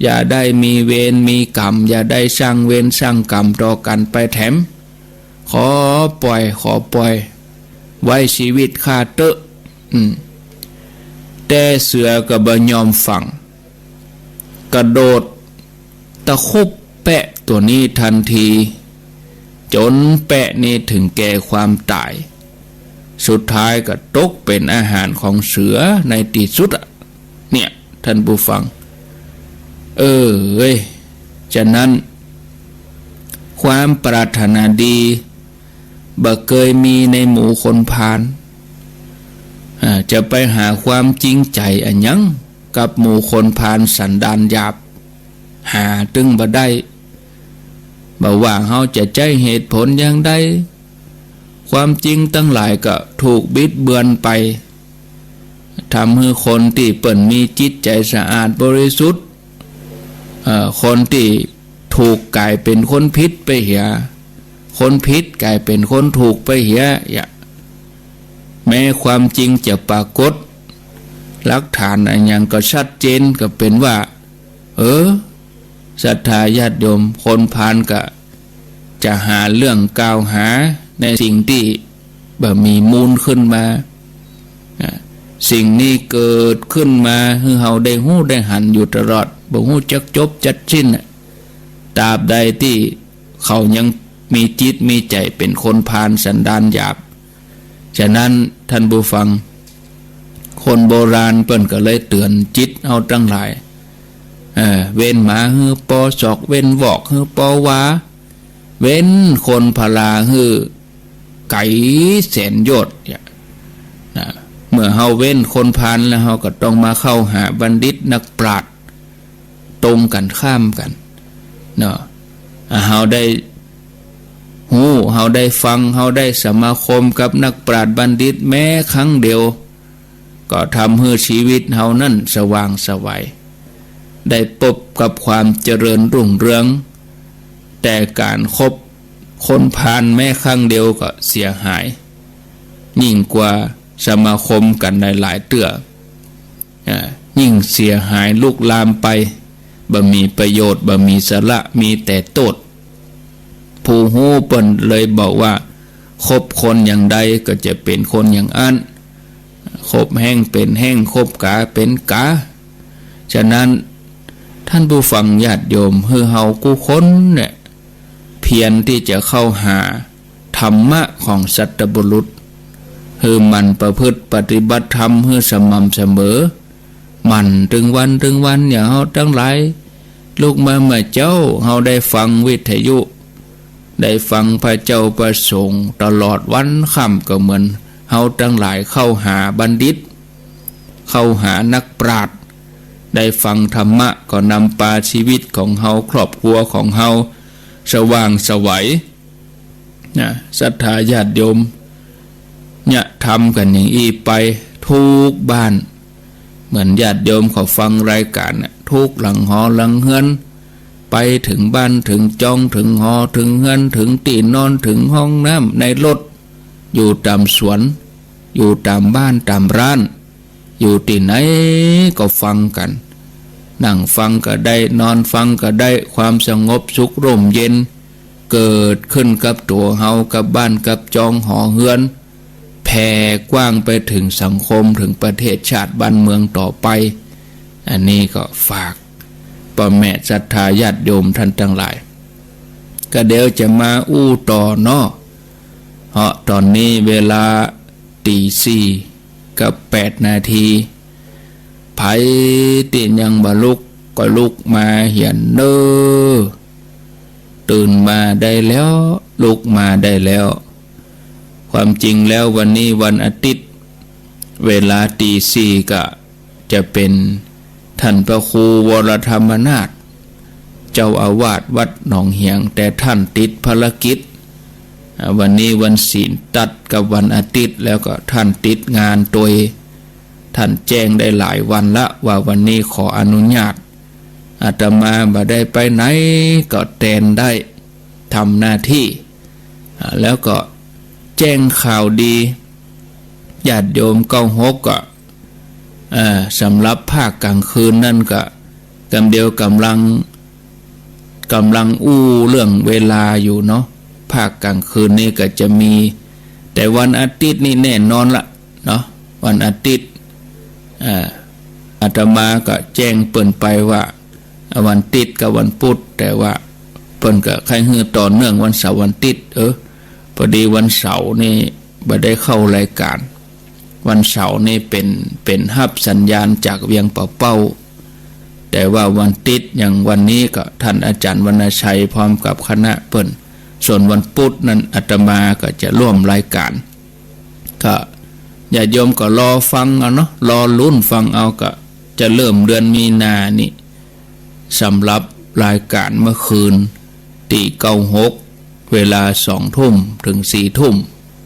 อย่าได้มีเวรมีกรรม อย่าได้สร้างเวรสร้างกรรมต่อกั๋นไปแถม ขอป่อย ขอป่อย ไว้จีวิตข้าเต๊อะ อืม แต่เสือก็บ่ยอมฟัง กระโดดตะคุบแปะตั๋วนี้ตันที จ๋นแปะนี้เถิงแก่ความต๋าย สุดท้ายก็ตกเป๋นอาหารของเสือในตี้สุดอะ เนี่ย ท่านผู้ฟัง เออ เอ้ย ฉะนั้น ความปรารถนาดี บ่เกยมีในหมู่คนพาล อ่า จะไปหาความจริงใจ๋อะหยัง กับหมู่คนพาลสันดานหยาบ หาตึงบ่ได้ บ่ว่าเฮาจะใจ๊เหตุผลอย่างใด ความจริงตังหลายก็ถูกบิดเบือนไป ทำหื้อคนตี้เปิ้นมีจิตใจ๋สะอาดบริสุทธิ์ เอ่อ คนตี้ถูกก๋ายเป๋นคนผิดไปเหีย คนผิดก๋ายเป๋นคนถูกไปเหีย อย่า แม้ความจริงจะปรากฏ หลักฐานอะหยังก็ชัดเจน ก็เป๋นว่า เออ ศรัทธาญาติโยม คนพาลก็จะหาเรื่องกล่าวหาในสิ่งตี้บ่มีมูลขึ้นมา อ่ะ สิ่งนี้เกิดขึ้นมาหื้อเฮาได้ฮู้ได้หันอยู่ตลอด บ่ฮู้จักจบจักสิ้นน่ะ ตราบใดตี้เขายังมีจิตมีใจ๋เป๋นคนพาลสันดานหยาบ ฉะนั้นท่านผู้ฟัง คนโบราณเปิ้นก็เลยเตื๋อนจิตเฮาตังหลาย เอ่อ เว้นหมาหื้อปอสอก เว้นวอกหื้อปอวา เว้นคนพาลาหื้อไก๋แสนโยชน์ เนี่ย นะ เมื่อเฮาเว้นคนพาลแล้ว เฮาก็ต้องมาเข้าหาบัณฑิตนักปราชญ์ ตรงกั๋นข้ามกั๋น เนาะ อ่ะ เฮาได้ฮู้ เฮาได้ฟัง เฮาได้สมาคมกับนักปราชญ์บัณฑิตแม้ครั้งเดียว ก็ทำหื้อจีวิตเฮานั้นสว่างไสว ได้ปบกับความเจริญรุ่งเรือง แต่ก๋านคบคนพาลแม้ครั้งเดียวก็เสียหาย ยิ่งกว่าสมาคมกั๋นหลายๆ เตื้อ อ่า ยิ่งเสียหายลุกลามไป บ่มีประโยชน์ บ่มีสาระ มีแต่โต้ษ ผู้ฮู้เปิ้นเลยบอกว่า คบคนอย่างใดก็จะเป๋นคนอย่างอั้น คบแฮ้งเป๋นแฮ้ง คบก๋าเป๋นก๋า ฉะนั้น ท่านผู้ฟังญาติโยม หื้อเฮากู้คนเนี่ย เพียรตี้จะเข้าหาธรรมะของสัตบุรุษ หื้อหมั่นประพฤติปฏิบัติธรรมหื้อสม่ำเสมอ หมั่นตึงวันตึงวัน อย่างเฮาตังหลาย ลุกมาเมื่อเจ๊า เฮาได้ฟังวิทยุ ได้ฟังพระเจ้าพระสงฆ์ตลอดวันค่ำ ก็เหมือนเฮาตังหลายเข้าหาบัณฑิต เข้าหานักปราชญ์ ได้ฟังธรรมะ ก็นำปาจีวิตของเฮา ครอบครัวของเฮา สว่างไสว นะ ศรัทธาญาติโยม เนี่ย ทำกั๋นอย่างอี้ไปกู้บ้าน เหมือนญาติโยมเขาฟังรายก๋านน่ะ กู้หลังหอหลังเฮือน ไปเถิงบ้านเถิงจอง เถิงหอเถิงเฮือน เถิงตี้นอน เถิงห้องน้ำ ในรถ อยู่ต๋ามสวน อยู่ต๋ามบ้านต๋ามร้าน อยู่ตี้ไหนก็ฟังกั๋น นั่งฟังก็ได้ นอนฟังก็ได้ ความสงบสุขร่มเย็น เกิดขึ้นกับตั๋วเฮา กับบ้านกับจองหอเฮือน แผ่กว้างไปเถิงสังคม เถิงประเทศชาติบ้านเมืองต่อไป อันนี้ก็ฝากป้อแม่ศรัทธาญาติโยมท่านตังหลาย ก็เดี๋ยวจะมาอู้ต่อเนาะ เพราะต๋อนนี้เวลา ตี๋สี่กับแปดนาที ใผตี้ยังบ่ลุกก็ลุกมาเหียนเน่อ ตื่นมาได้แล้ว ลุกมาได้แล้ว ความจริงแล้ววันนี้วันอาทิตย์ เวลาตี๋สี่ก็จะเป๋นท่านพระครูวรธรรมนาถ เจ้าอาวาสวัดหนองเหียง แต่ท่านติดภารกิจ อ่า วันนี้วันศีลตัดกับวันอาทิตย์ แล้วก็ท่านติดงานตวย ท่านแจ้งได้หลายวันละว่าวันนี้ขออนุญาต อาตมาบ่ได้ไปไหน ก็แตนได้ ทำหน้าตี้ อ่า แล้วก็แจ้งข่าวดี ญาติโยมเก้าหกก็ เอ่อ สำหรับภาคกลางคืนนั่นก็ กำเดียวก่ำลัง ก่ำลังอู้เรื่องเวลาอยู่เนาะ ภาคกลางคืนนี่ก็จะมี แต่วันอาทิตย์นี่แน่นอนละเนาะ วันอาทิตย์ อ่า อาตมาก็แจ้งเปิ้นไปว่า วันอาทิตย์กับวันพุธ แต่ว่าเปิ้นก็ใค่หื้อต่อเนื่องวันเสาร์วันอาทิตย์ เออ พอดีวันเสาร์นี่บ่ได้เข้ารายก๋าน วันเสาร์นี่เป๋น เป๋นฮับสัญญาณจากเวียงป่าเป้า แต่ว่าวันอาทิตย์อย่างวันนี้ก็ท่านอาจารย์วรรณชัยพร้อมกับคณะเปิ้น ส่วนวันพุธนั้นอาตมาก็จะร่วมรายก๋าน ก็ญาติโยมก็รอฟังเอาเนาะ รอลุ้นฟังเอา ก็จะเริ่มเดือนมีนานี่ สำหรับรายก๋านเมื่อคืน ตี้เก้าหก เวลาสองทุ่มเถิงสี่ทุ่ม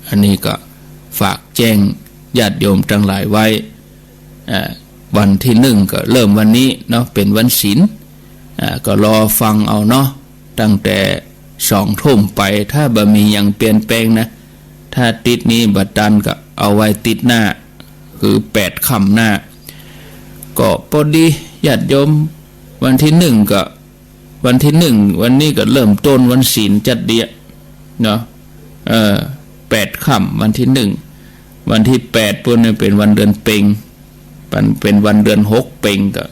อันนี้ก็ฝากแจ้งญาติโยมตังหลายไว้ อ่า วันตี้หนึ่งก็เริ่มวันนี้เนาะ เป๋นวันศีล อ่า ก็รอฟังเอาเนาะ ตั้งแต่สองทุ่มไป ถ้าบ่มีหยังเปลี่ยนแปลงนะ ถ้าอาทิตย์นี้บ่ตันก็เอาไว้อาทิตย์หน้า คือแปดค่ำหน้า ก็พอดีญาติโยม วันตี้หนึ่งก็ วันตี้หนึ่ง วันนี้ก็เริ่มต้นวันศีลจัดเดียเนาะ เออ แปดค่ำวันตี้หนึ่ง วันตี้แปดปู้นนี่เป๋นวันเดือนเป็ง มันเป๋นวันเดือนหกเป็งก็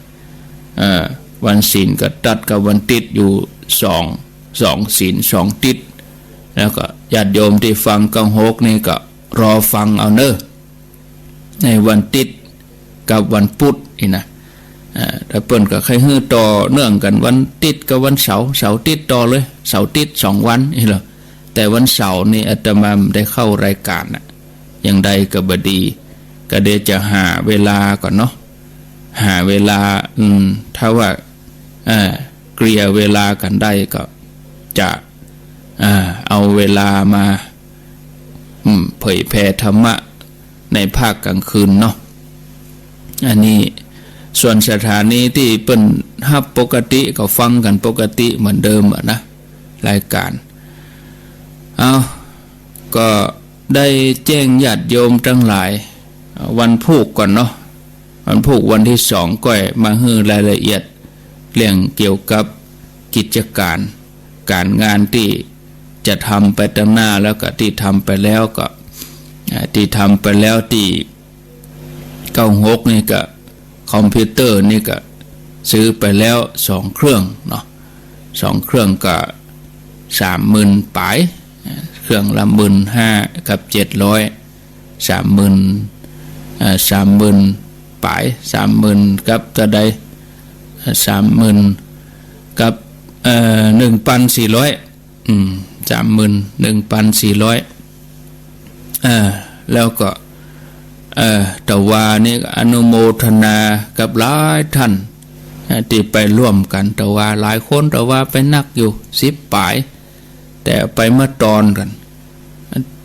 เอ่อ วันศีลก็ตัดกับวันอาทิตย์อยู่สอง สองศีลสองอาทิตย์ แล้วก็ญาติโยมตี้ฟังเก้าหกนี่ก็รอฟังเอาเน่อ ในวันอาทิตย์กับวันพุธนี่นะ อ่า แต่เปิ้นก็ใค่หื้อต่อเนื่องกั๋นวันอาทิตย์กับวันเสาร์ เสาร์อาทิตย์ต่อเลย เสาร์อาทิตย์สองวันนี่แหละ แต่วันเสาร์นี่อาตมาบ่ได้เข้ารายก๋านน่ะ อย่างใดก็บ่ดี ก็เดี๋ยวจะหาเวลาก่อนเนาะ หาเวลา อืม ถ้าว่า เอ่อ เกลี่ยเวลากั๋นได้ก็จะ อ่า เอาเวลามา อืม เผยแผ่ธรรมะในภาคกลางคืนเนาะ อันนี้ ส่วนสถานีตี้เปิ้นฮับปกติก็ฟังกั๋นปกติเหมือนเดิมอะนะ รายก๋าน เอา ก็ได้แจ้งญาติโยมตังหลาย วันพูกก่อนเนาะ วันพูกวันตี้สองก้อยมาหื้อรายละเอียดเรื่องเกี่ยวกับกิจก๋าน ก๋านงานตี้จะทำไปตังหน้า แล้วก็ตี้ทำไปแล้วก็ อ่า ตี้ทำไปแล้วตี้ เก้าหกนี่ก็ คอมพิวเตอร์นี่ก็ซื้อไปแล้วสองเครื่องเนาะ สองเครื่องก็สามหมื่นป๋าย เครื่องละหมื่นห้ากับเจ็ดร้อย สามหมื่น เอ่อ สามหมื่นป๋าย สามหมื่นกับเท่าใด เอ่อ สามหมื่นกับ เอ่อ หนึ่งปันสี่ร้อย อืม สามหมื่นหนึ่งปันสี่ร้อย เอ่อ แล้วก็ เอ่อ ตะวานี่อนุโมทนากับหลายท่าน เอ่อ ตี้ไปร่วมกั๋น ตะวาหลายคน ตะวาไปนักอยู่สิบป๋าย แต่ไปมาตอนกั๋น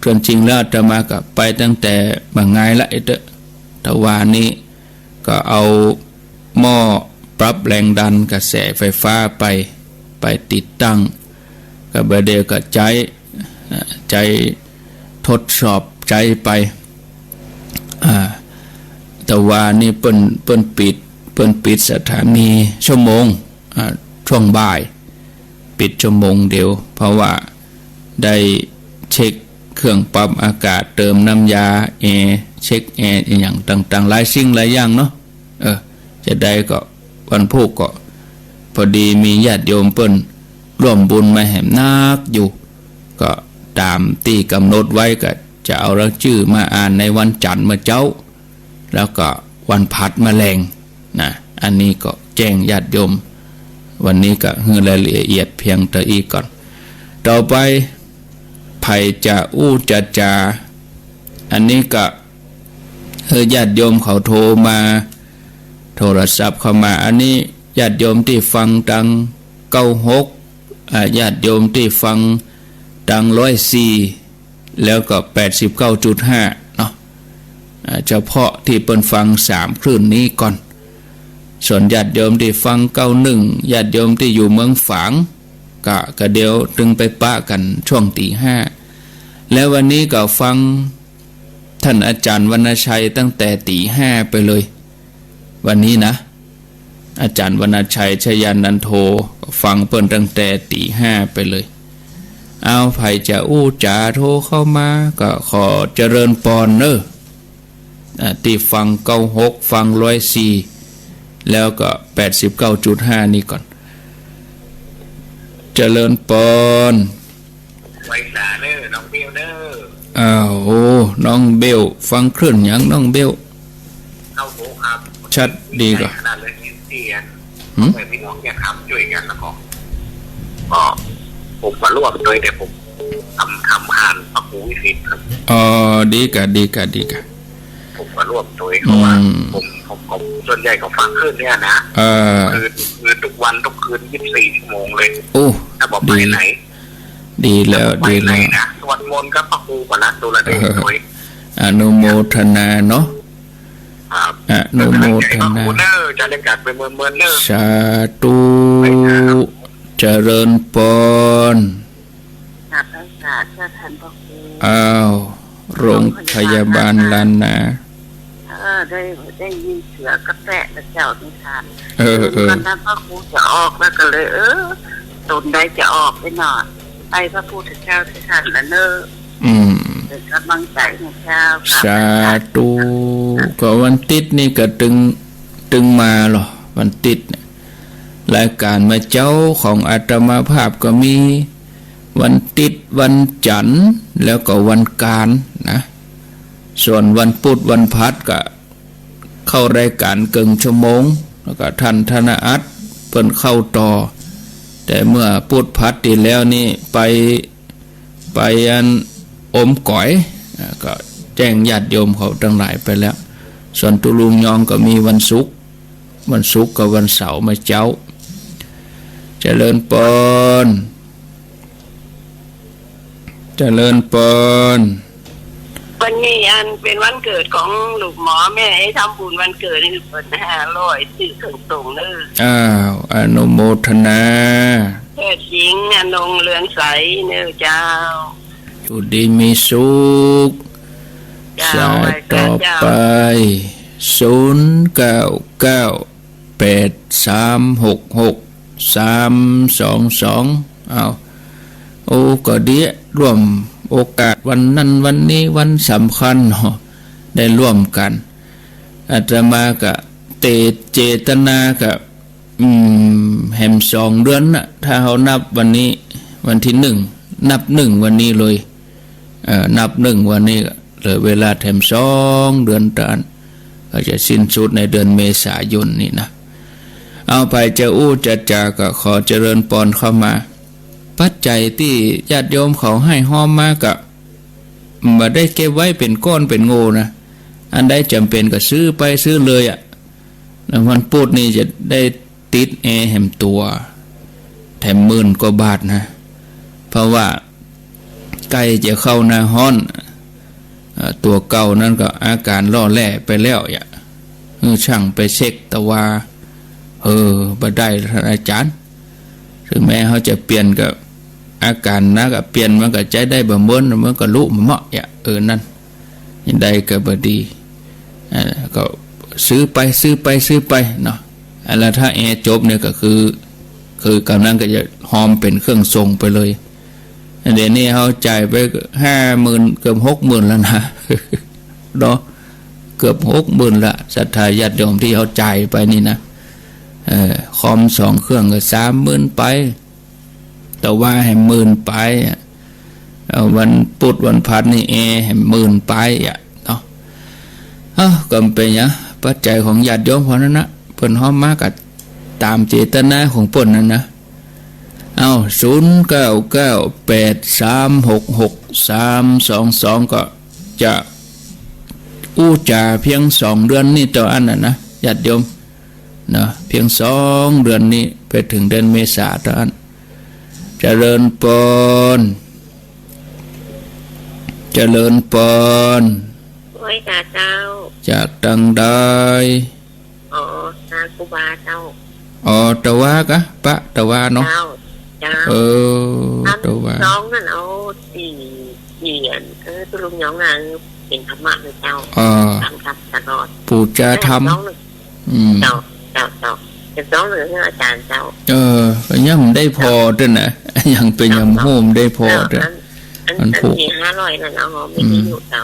ความจริงแล้วอาตมาก็ไปตั้งแต่บ่าไงละ ไอ้เต๊อะ แต่ว่านี้ก็เอาหม้อปรับแรงดันกระแสไฟฟ้าไป ไปติดตั้ง ก็บ่าเดี่ยวก็ใจ๊ อ่า ใจ๊ทดสอบใจ๊ไป อ่า แต่ว่านี้เปิ้น เปิ้นปิด เปิ้นปิดสถานีชั่วโมง อ่า ช่วงบ่าย ปิดชั่วโมงเดียว เพราะว่าได้เช็คเครื่องปรับอากาศ เติมน้ำยาแอร์ เช็คแอร์อะหยังต่างๆ หลายสิ่งหลายอย่างเนาะ เออ จะได้ก็วันพูกก็ พอดีมีญาติโยมเปิ้นร่วมบุญมาแหมนักอยู่ ก็ต๋ามตี้กำหนดไว้ก็จะเอารายจื้อมาอ่านในวันจันทร์เมื่อเจ๊า แล้วก็วันพฤหัสมาแลงนะ อันนี้ก็แจ้งญาติโยม วันนี้ก็หื้อรายละเอียดเพียงเต้าอี้ก่อน ต่อไป ใผจะอู้จะจ๋า อันนี้ก็ เออ ญาติโยมเขาโทรมา โทรศัพท์เข้ามา อันนี้ญาติโยมตี้ฟังตางเก้าหก อ่า ญาติโยมตี้ฟังตางร้อยสี่ แล้วก็แปดสิบเก้าจุดห้าเนาะ อ่า เฉพาะตี้เปิ้นฟังสามคลื่นนี้ก่อน ส่วนญาติโยมตี้ฟังเก้าหนึ่ง ญาติโยมตี้อยู่เมืองฝาง ก็ ก็เดี๋ยวตึงไปปะกั๋นช่วงตี๋ห้า แล้ววันนี้ก็ฟังต้านอาจ๋ารย์วรรณชัยตั้งแต่ตี๋ห้าไปเลย วันนี้นะ อาจ๋ารย์วรรณชัย ชยานันโท ฟังเปิ้นตั้งแต่ตี๋ห้าไปเลย เอา ใผจะอู้จ๋าโทรเข้ามา ก็ขอเจริญปอนเน้อ อ่า ตี้ฟังเก้าหก ฟังร้อยสี่ แล้วก็แปดสิบเก้าจุดห้านี่ก่อน เจริญปอน ไหว้สาเน้อ น้องเบลเน้อ อ้าว โอ้ น้องเบล ฟังคลื่นหยังน้องเบล เก้าหกครับ ชัดดีก่อ ขนาดเลย เสียง หืม เปิดพี่น้องอยากทำช่วยกันแล้วก็ ก็ผมก็ร่วมด้วย แต่ผมทำ ทำผ่านพระครูวิสิทธิ์ครับ อ๋อ ดีก่ะ ดีก่ะ ดีก่ะ ผมก็ร่วมด้วย เพราะว่า อืม ผม ผมก็ส่วนใหญ่ก็ฟังคลื่นเนี่ยนะ เออ คือ คือทุกวันทุกคืน ยี่สิบสี่ ชั่วโมงเลย โอ้ ถ้าบอก ดี ไปไหน ดีแล้ว ถ้าบอกไปไหน ดีแล้ว นะ สวดมนต์กับพระครูก่อนนะ สุรเดช เออ ด้วย อนุโมทนาเนาะ ครับ อนุโมทนา ขอบคุณเน้อ จะได้กลับไปเมืองเมืองเน้อ สาธุ ไปครับ เจริญปอน กราบไหว้สาเจ้าท่านพระครู อ้าว โรงพยาบาลล้านนา เออ ได้ ได้ยินเสียงกระแตะนะเจ้านิทาน เออ เออ ตอนนั้นพระครูจะออกแล้วก็เลย เออ ตนได้จะออกไปหน่อย ไปพระพุทธเจ้าที่ท่านละเน้อ อืม เป็นกำลังใจให้เจ้า สาธุ ก็วันติ๊ดนี่ก็ตึง ตึงมาเหรอ วันติ๊ดเนี่ย รายการเมื่อเจ๊าของอาตมาภาพก็มีวันติ๊ด วันจันทร์ แล้วก็วันกาญนะ ส่วนวันปุธวันพฤหัสก็เข้ารายการเกิ่งชั่วโมง แล้วก็ท่านธนอัตย์เปิ้นเข้าต่อ แต่เมื่อปุธพฤหัสตี้แล้วนี่ไป ไปอันอมก๋อย อ่า ก็แจ้งญาติโยมเขาตังหลายไปแล้ว ส่วนตุ๊ลุงยองก็มีวันศุกร์ วันศุกร์กับวันเสาร์มาเจ๊า เจริญปอน เจริญปอน วันนี้อันเป็นวันเกิดของลูกหมอ แม่ให้ทำบุญวันเกิดให้เปิ้นห้าร้อย ซื้อเครื่องส่งเน้อ อ้าว อนุโมทนา แพทย์หญิงอนงค์เรืองใสเน้อเจ้า อยู่ดีมีสุข เจ้า สายต่อไป ไหว้พระเจ้า ศูนย์เก้าเก้า แปดสามหกหก สามสองสอง เอา โอ้ ก็ดี ร่วมโอกาสวันนั้นวันนี้ วันสำคัญเนาะ ได้ร่วมกั๋น อาตมาก็เต เจตนาก็ อืม แหมสองเดือนน่ะ ถ้าเฮานับวันนี้ วันตี้หนึ่ง นับหนึ่งวันนี้เลย เอ่อ นับหนึ่งวันนี้ก็เหลือเวลาแถมสองเดือนเต้าอั้น ก็จะสิ้นสุดในเดือนเมษายนนี่นะ เอา ใผจะอู้จะจ๋าก็ขอเจริญปอนเข้ามา ปัจจัยตี้ญาติโยมเขาให้ฮอมมาก็บ่ได้เก็บไว้เป๋นก้อนเป๋นโง่นะ อันใดจ๋ำเป๋นก็ซื้อไปซื้อเลยอะ แล้ววันปุธนี่จะได้ ติดแอร์แหมตั๋ว แถมหมื่นกว่าบาทนะ เพราะว่า ใก้จะเข้าหน้าฮ้อน เอ่อ ตั๋วเก่านั้นก็อาก๋านล่อแร่ไปแล้วอะ หื้อช่างไปเช็ค แต่ว่า เออ บ่ได้ท่านอาจ๋ารย์ เถิงแม้เฮาจะเปลี่ยนก็ อาก๋านนักอะ เปลี่ยนมันก็ใจ๊ได้บ่เหมือน มันก็ลุบ่เหมาะอะ เออ นั่น ยังใดก็บ่ดี อ่า ก็ซื้อไป ซื้อไป ซื้อไปเนาะ อ่า แล้วถ้าแอร์จบเนี่ยก็คือ คือก่ำนั้นก็จะฮอมเป๋นเครื่องส่งไปเลย เดี๋ยวนี้เฮาจ่ายไปห้าหมื่น เกือบหกหมื่นแล้วนะ เนาะ เกือบหกหมื่นละ ศรัทธาญาติโยมตี้เฮาจ่ายไปนี่นะ เออ คอมสองเครื่องก็สามหมื่นไป แต่ว่าแหมหมื่นไปอะ เอ่อ วันปุธวันพฤหัสนี่แอร์แหมหมื่นไปอะเนาะ เอ้า ก็บ่เป๋นหยัง ปัจจัยของญาติโยมเฮานั้นนะ เปิ้นฮอมมาก็ต๋ามเจตนาของเปิ้นนั้นนะ เอ้า ศูนย์เก้าเก้าแปดสามหกหกสามสองสอง ก็จะอู้จ๋าเปียงสองเดือนนี้เต้าอั้นน่ะนะ ญาติโยม เนาะ เปียงสองเดือนนี้ ไปเถิงเดือนเมษาเต้าอั้น เจริญปอน เจริญปอน ไหว้สาเจ้า จากตังใด อ๋อ หาครูบาเจ้า อ๋อ ตะวากะ ปะตะวาเนาะ เจ้า เจ้า เออ ตะวา น้องนั่นเอาสี่ สี่อัน เออ ตุ๊ลุงน้องนางเป๋นธรรมะเลยเจ้า อ่า ฟังธรรมตลอด ปู่จาธรรม น้องหนึ่ง อืม เจ้า เจ้า เจ้า เดี๋ยวต้องเหลือเรื่องอาจารย์เจ้า เออ ก็ยังบ่ได้ผ่อเตื้อนะ ยังเป๋นยังบ่ฮู้บ่ได้ผ่อเตื้อ อัน อัน อันผูก อันสี่ห้าร้อยนั่นเอา ไม่ได้อยู่เจ้า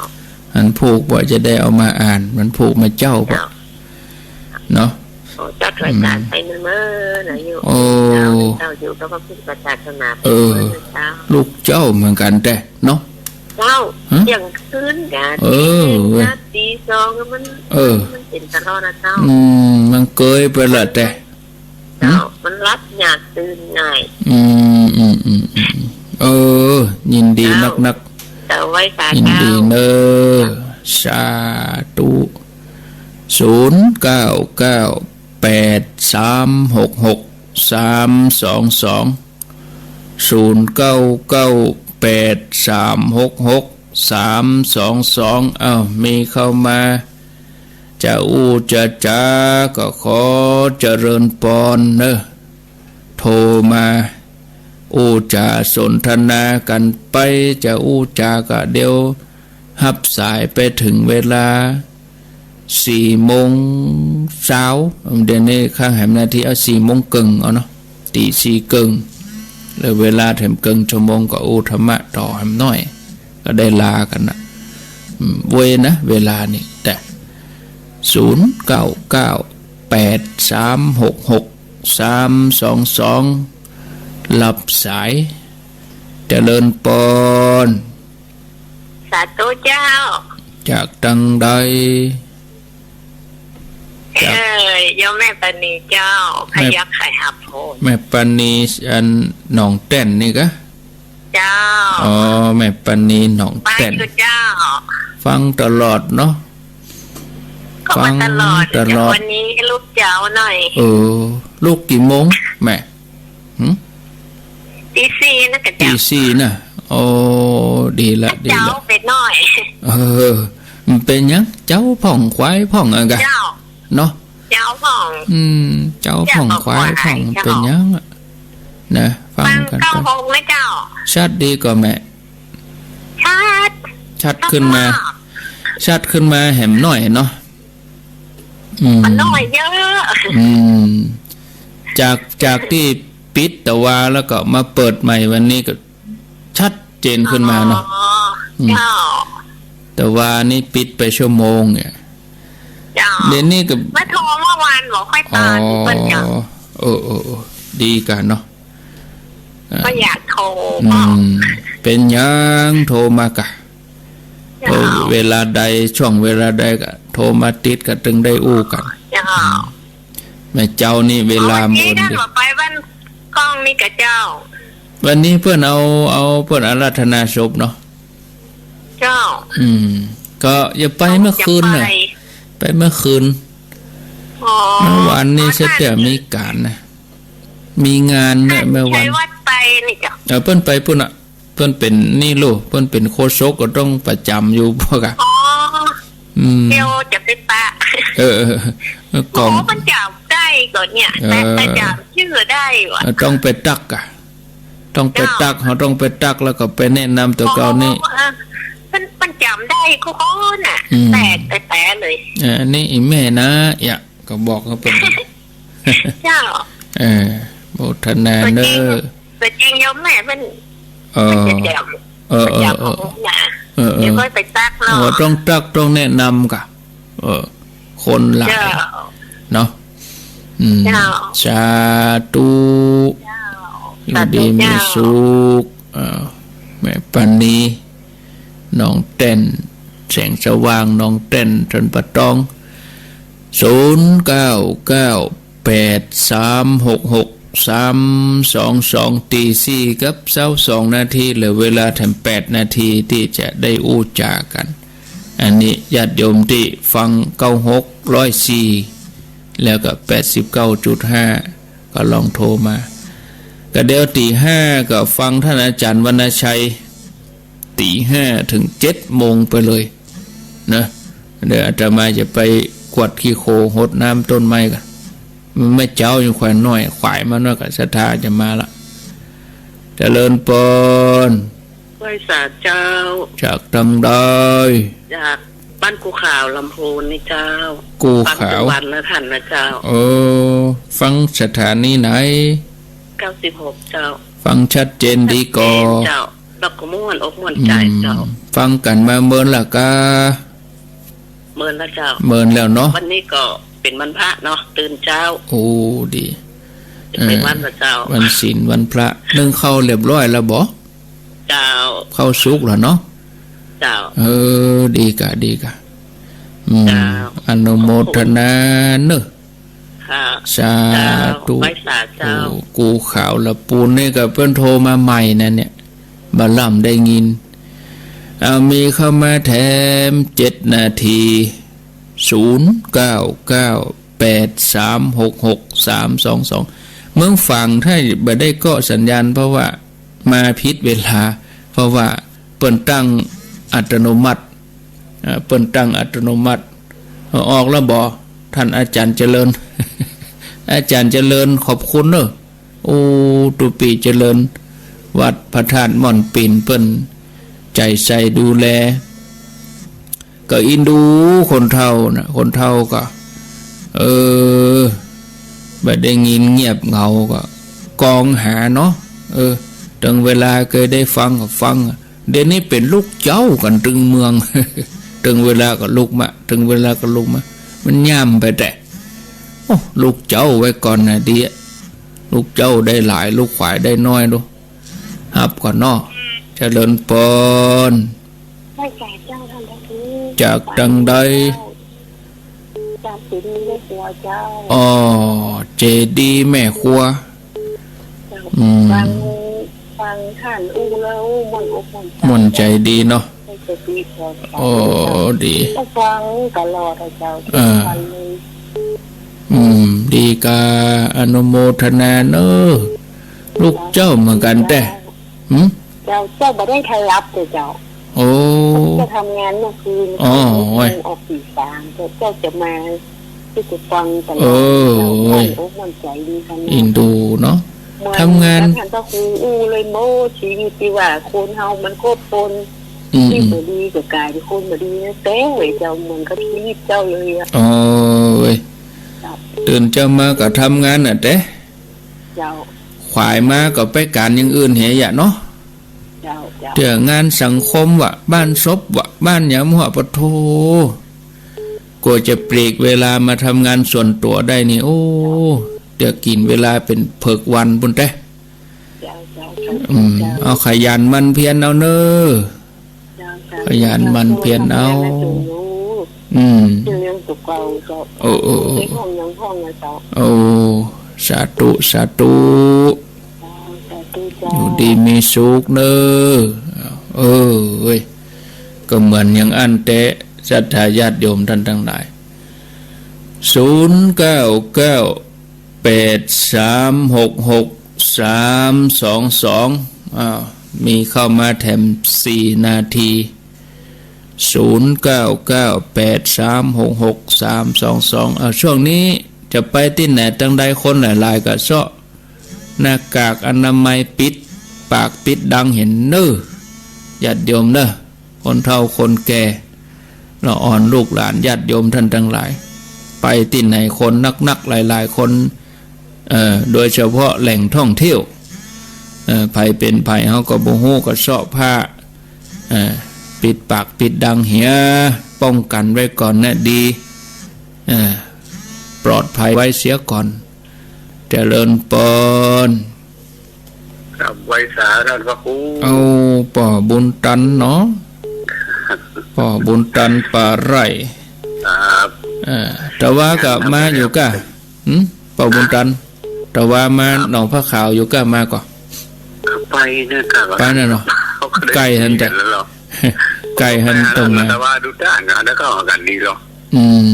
อันผูกว่าจะได้เอามาอ่าน มันผูกมาเจ้าบ่ เจ้า เนาะ โอ้ เจ้าถวายสาร อืม ไปเมื่อๆ นะอยู่ โอ้ เจ้า เจ้าอยู่ก็มาพึ่งพระศาสนาไป เออ เมื่อๆ เจ้า ลูกเจ้าเหมือนกั๋นแต๊เนาะ เจ้า ฮะ เตี้ยงคืนกะ เออ ตีหนึ่งนะ เว้ย ตีสองมัน เออ มันเป๋นตลอดนะเจ้า อืม มันเกยไปละแต๊ เจ้า หึ มันหลับยากตื่นง่าย อืม อืม อืม อืม เออ ยินดีนักๆ เจ้า เจ้า ไหว้สา ยินดี เจ้า เน้อ สาธุ ศูนย์เก้าเก้าแปดสามหกหกสามสองสอง ศูนย์เก้าเก้าแปดสามหกหกสามสองสอง เอ้า มีเข้ามา จะอู้จะจ๋า ก็ขอเจริญปอนเน้อ โทรมา อู้จ๋าสนทนากั๋นไป จะอู้จ๋าก็เดี๋ยวฮับสายไปเถิงเวลา สี่โมงเจ๊า เดี๋ยวนี้ข้างแหมนาที เอาสี่โมงเกิ่งเอาเนาะ ตีสี่เกิ่ง เหลือเวลาแถมเกิ่งชั่วโมงก็อู้ธรรมะต่อแหมหน้อย ก็ได้ลากั๋นนะ อืม เว้ยนะ เวลานี่ แต่ ศูนย์เก้าเก้าแปดสามหกหกสามสองสอง รับสาย เจริญปอน สาธุเจ้า จากตังใด จาก เอ่อ โยมแม่ปานีเจ้า แม่ พยัคฆ์ไขหาโพธิ์ แม่ปานี อันหนองแต้นนี่กะ เจ้า อ๋อ แม่ปานีหนองแต้น ฟังอยู่เจ้า ฟังตลอดเนาะ ก็มาตลอด ฟังตลอด วันนี้ลุกเจ๊าหน่อย เออ ลุกกี่โมงแม่ หึ ตีสี่นะกะเจ้า ตีสี่นะ โอ้ ดีละ ดีละ เจ๊าไปหน่อย เออ มันเป๋นหยัง เจ๊าพ่องควายพ่องอะกะ เจ้า เนาะ เจ๊าพ่อง อืม เจ๊าพ่องควายพ่อง เจ๊าพ่องควาย เป๋นหยังอะ นะ ฟังกั๋นไป ฟังเก้าหกนะเจ้า ชัดดีก่อแม่ ชัด ชัดขึ้นมา ชัดมาก ชัดขึ้นมาแหมหน้อยเนาะ อืม มันน้อยเยอะ อืม จาก จากตี้ปิดตะวาแล้วก็มาเปิดใหม่วันนี้ก็ชัดเจนขึ้นมาเนาะ อ๋อ อืม เจ้า ตะวานี่ปิดไปชั่วโมงเนี่ย เจ้า เดี๋ยวนี้ก็ มาโทรเมื่อวานบ่ค่อยตอบ อ๋อ เปิ้นเจ้า เออ เออ เออ ดีกั๋นเนาะ อ่า บ่อยากโทร อืม เป๋นหยังโทรมากะ เจ้า เออ เวลาใด ช่วงเวลาใดก็โทรมาติดก็ตึงได้อู้กั๋น เจ้า อืม แม่เจ๊านี่เวลา เอาวันนี้ มื้อ นั่นบ่ไปบ้านกล้องนี่กะเจ้า วันนี้เปิ้นเอา เอาเปิ้นอาราธนาศพเนาะ เจ้า อืม ก็อย่าไปเมื่อคืนน่ะ ไป ไปเมื่อคืน อ๋อ เมื่อวานนี้ อ๋อ เสียแต่มีก๋านนะ มีงานเนี่ย เมื่อวาน ชัยวัฒน์ไปนี่เจ้า เออ เปิ้นไปปู้นน่ะ เปิ้นเป๋นนี่ลูก เปิ้นเป๋นโฆษกก็ต้องประจ๋ำอยู่บ่กะ อ๋อ อืม เดี๋ยวจะไปปะ เออ เออ เออ ก๋อง โอ้ มันจ๋ำได้ก่อเนี่ย เออ แต่ แต่จ๋ำจื้อได้ว่ะ เออ ต้องไปตั๊กอะ ต้องไปตั๊ก เจ้า เฮาต้องไปตั๊กแล้วก็ไปแนะนำตั๋วเก่านี่ อ๋อ เออ มัน มันจ๋ำได้คู่คนน่ะ อืม แปลก แปลกเลย เออ อันนี้อี่แม่นะ เอียะ ก็บอกเขาเป๋น เจ้า เออ โมทนาเน้อ ตั๋วจริง ตั๋วจริงโยมแม่เปิ้น เออ เปิ้นจะจ๋ำ เออ เปิ้นจ๋ำ เออ ของผมนะ เออ เออ เดี๋ยวค่อยไปตั๊กเนาะ เออ ต้องตั๊ก ต้องแนะนำก่ะ เออ คนหลาย เจ้า เนาะ อืม เจ้า สาธุ เจ้า อยู่ดีมีสุข สาธุเจ้า เออ แม่ปานี หนองแต้น แสงสว่าง หนองแต้น ต้นปะตอง ศูนย์เก้าเก้าแปดสามหกหกสามสองสอง ตีสี่กับซาวสองนาที เหลือเวลาแถมแปดนาทีตี้จะได้อู้จ๋ากั๋น อันนี้ญาติโยมตี้ฟังเก้าหก ร้อยสี่ แล้วก็แปดสิบเก้าจุดห้า ก็ลองโทรมา ก็เดี๋ยวตีห้าก็ฟังท่านอาจ๋ารย์วรรณชัย ตีห้าเถิงเจ็ดโมงไปเลยนะ เดี๋ยวอาตมาจะไปกวาดขี้โคลน หดน้ำต้นไม้ก่อน มันแม่เจ๊ายังขวายน้อย ขวายมาน้อยก็ศรัทธาจะมาละ เจริญปอน ไหว้สาเจ้า จากตังใด จากบ้านกูขาวลำพูนนี่เจ้า กูขาว ฟังทุกวันนะท่านนะเจ้า เออ ฟังสถานีไหน เก้าสิบหกเจ้า ฟังชัดเจนดีก่อ ชัดเจนเจ้า แล้วก็ม่วนอกม่วนใจ๋เจ้า อืม ฟังกั๋นมาเมินละกา เมินละเจ้า เมินแล้วเนาะ วันนี้ก็เป๋นวันพระเนาะ ตื่นเจ๊า โอ้ ดี จะไปวัดละเจ้า เออ วันศีลวันพระ นึ่งข้าวเรียบร้อยแล้วบ่ เจ้า ข้าวสุกแล้วเนาะ เจ้า เออ ดีกะ ดีกะ อืม เจ้า อนุโมทนาเน้อ ค่ะ สาธุ เจ้า ไหว้สาเจ้า โอ้ กูขาวละปูนนี่ก็เปิ้นโทรมาใหม่นะเนี่ย บ่าล่ำได้ยิน เอา มีเข้ามาแถมเจ็ดนาที ศูนย์เก้าเก้าแปดสามหกหกสามสองสอง เมืองฝางถ้าบ่ได้เกาะสัญญาณ เพราะว่ามาผิดเวลา เพราะว่าเปิ้นตั้งอัตโนมัติ เอ่อ เปิ้นตั้งอัตโนมัติ เอ่อ ออกแล้วบ่ ท่านอาจ๋ารย์เจริญ อาจ๋ารย์เจริญ ขอบคุณเน้อ โอ้ ตุ๊ปี้เจริญ วัดพระธาตุม่อนปิ่น เปิ้นใจ๋ใส่ดูแล ก็อินดูคนเฒ่านะ คนเฒ่าก็ เออ บ่ได้ยินเงียบเหงาก็กองหาเนาะ เออ เถิงเวลาเกยได้ฟังก็ฟัง เดี๋ยวนี้เป๋นลุกเจ๊ากั๋นตึงเมือง เถิงเวลาก็ลุกมา เถิงเวลาก็ลุกมา มันย่ำไปแต๊ โอ้ ลุกเจ๊าไว้ก่อนนะ ดีอะ ลุกเจ๊าได้หลาย ลุกขวายได้น้อยดู ฮับก่อนเนาะ เจริญปอน ไหว้สาเจ้าท่านพระครู จากตังใด จากเจดีย์แม่ครัวเจ้า อ๋อ เจดีย์แม่ครัว เจ้า อืม ฟัง ฟังท่านอู้แล้วม่วนอกม่วนใจ๋ ม่วนใจ๋ดีเนาะ ให้สติก่อน โอ้ ดี ก็ฟังตลอดอะเจ้า เออ ทุกวันเลย อืม ดีกา อนุโมทนาเน้อ ลุกเจ๊าเหมือนกั๋นแต๊ หืม เจ้า เจ้าบ่ได้ใครรับเลยเจ้า โอ้ เจ้าทำงานเมื่อคืน อ๋อ เจ้า โอ้ย ออกตีสาม เจ้า เจ้าจะมา ที่จะฟังตลอด เออ เจ้า เว้ย ม่วนอกม่วนใจ๋ดีค่ะ อินดูเนาะ เหมือน ทำงาน ท่านพระครูอู้เลย โอ้ ชีวิตตี้ว่าคนเฮามันก็ปน อืม ตี้บ่ดีก็ก๋ายเป๋นคนบ่ดีนะ แต๊เว้ยเจ้า เหมือนกับชีวิตเจ้าเลยอะ อ๋อ เว้ย เจ้า ตื่นเจ๊ามาก็ทำงานน่ะแต๊ เจ้า ขวายมาก็ไปก๋านอย่างอื่นเหยอะเนาะ เจ้า เจ้า เตื้องานสังคมวะ บ้านศพวะ บ้านหยังหั้น ปะโธ่ กว่าจะปลีกเวลามาทำงานส่วนตั๋วได้นี่ โอ้ เตื้อกิ๋นเวลาเป๋นเผิกวันปู้นแต๊ เจ้า เจ้า อืม เจ้า เอาขยันหมั่นเพียรเอาเน้อ เจ้า เจ้า ขยันหมั่นเพียรเอา เจ้า อืม เรื่องตั๋วเก่าเจ้า โอ้ โอ้ โอ้ เรื่องห้องยังห้องนะเจ้า โอ้ สาธุ สาธุ สาธุเจ้า อยู่ดีมีสุขเน้อ เออ เว้ย ก็เหมือนอย่างอั้นแต๊ ศรัทธาญาติโยมท่านตังหลาย ศูนย์เก้าเก้าแปดสามหกหกสามสองสอง อ้าว มีเข้ามาแถมสี่นาที ศูนย์ เก้า เก้า แปด สาม หก หก สาม สอง สอง เอ่อ ช่วงนี้จะไปตี้ไหนตังใด คนหลายๆ ก็เซาะหน้ากากอนามัย ปิดปากปิดดังเหียเน่อ ญาติโยมเน่อ คนเฒ่าคนแก่ ละอ่อน ลูกหลานญาติโยมท่านตังหลาย ไปตี้ไหนคนนักๆ หลายๆ คน เอ่อ โดยเฉพาะแหล่งท่องเที่ยว เอ่อ ใผเป๋นใผเฮาก็บ่ฮู้ ก็เซาะผ้า เอ่อ ปิดปากปิดดังเหีย ป้องกันไว้ก่อนนะดี เอ่อ ปลอดภัยไว้เสียก่อน เจริญปอน ครับ ไหว้สาท่านพระครู เอา ป้อบุญตันเนาะ ป้อบุญตันป่าไร่ ครับ เอ่อ ตะวาก็มาอยู่ก่ะ หืม ป้อบุญตัน ตะวามา ครับ หนองผ้าขาวอยู่ก่ะ มาก่อ ไปนะก่ะ ไปน่ะเนาะ เขาก็ได้ ไก่หั้นแต่ ยินแล้วเหรอ ไก่หั้นตรงนั้น ตะวาดูด้านนะ แล้วก็เอากันดีเหรอ อืม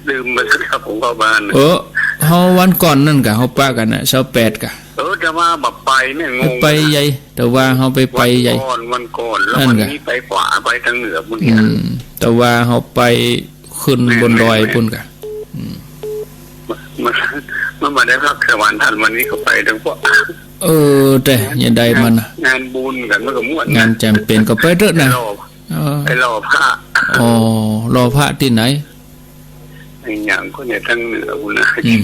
ลืมไปแล้วครับ ผมเข้าบ้าน เออ เฮาวันก่อนนั่นก่ะ เฮาปะกั๋นน่ะ ซาวแปดก่ะ เออ ตะวาบ่ไปเนี่ย งง ไปใหญ่ ตะวาเฮาไป ไปใหญ่ วันก่อน วันก่อน แล้ว นั่นก่ะ วันนี้ไปขวา ไปตางเหนือปุ้น อื เนี่ย ม ตะวาเฮาไปขึ้นบนดอยปุ้นก่ะ อืม มัน มันบ่ได้พักสวรรค์ท่าน วันนี้เขาไปตางพวก เออ แต่ยังได้มันน่ะ งานบุญกั๋นมันก็ม่วนนะ งานจ๋ำเป๋นก็ไปเต๊อะนะ ไปหล่อ เออ ไปหล่อพระ อ๋อ หล่อพระตี้ไหน ไอ้หยังก็เนี่ยตางเหนือปุ้นนะ อืม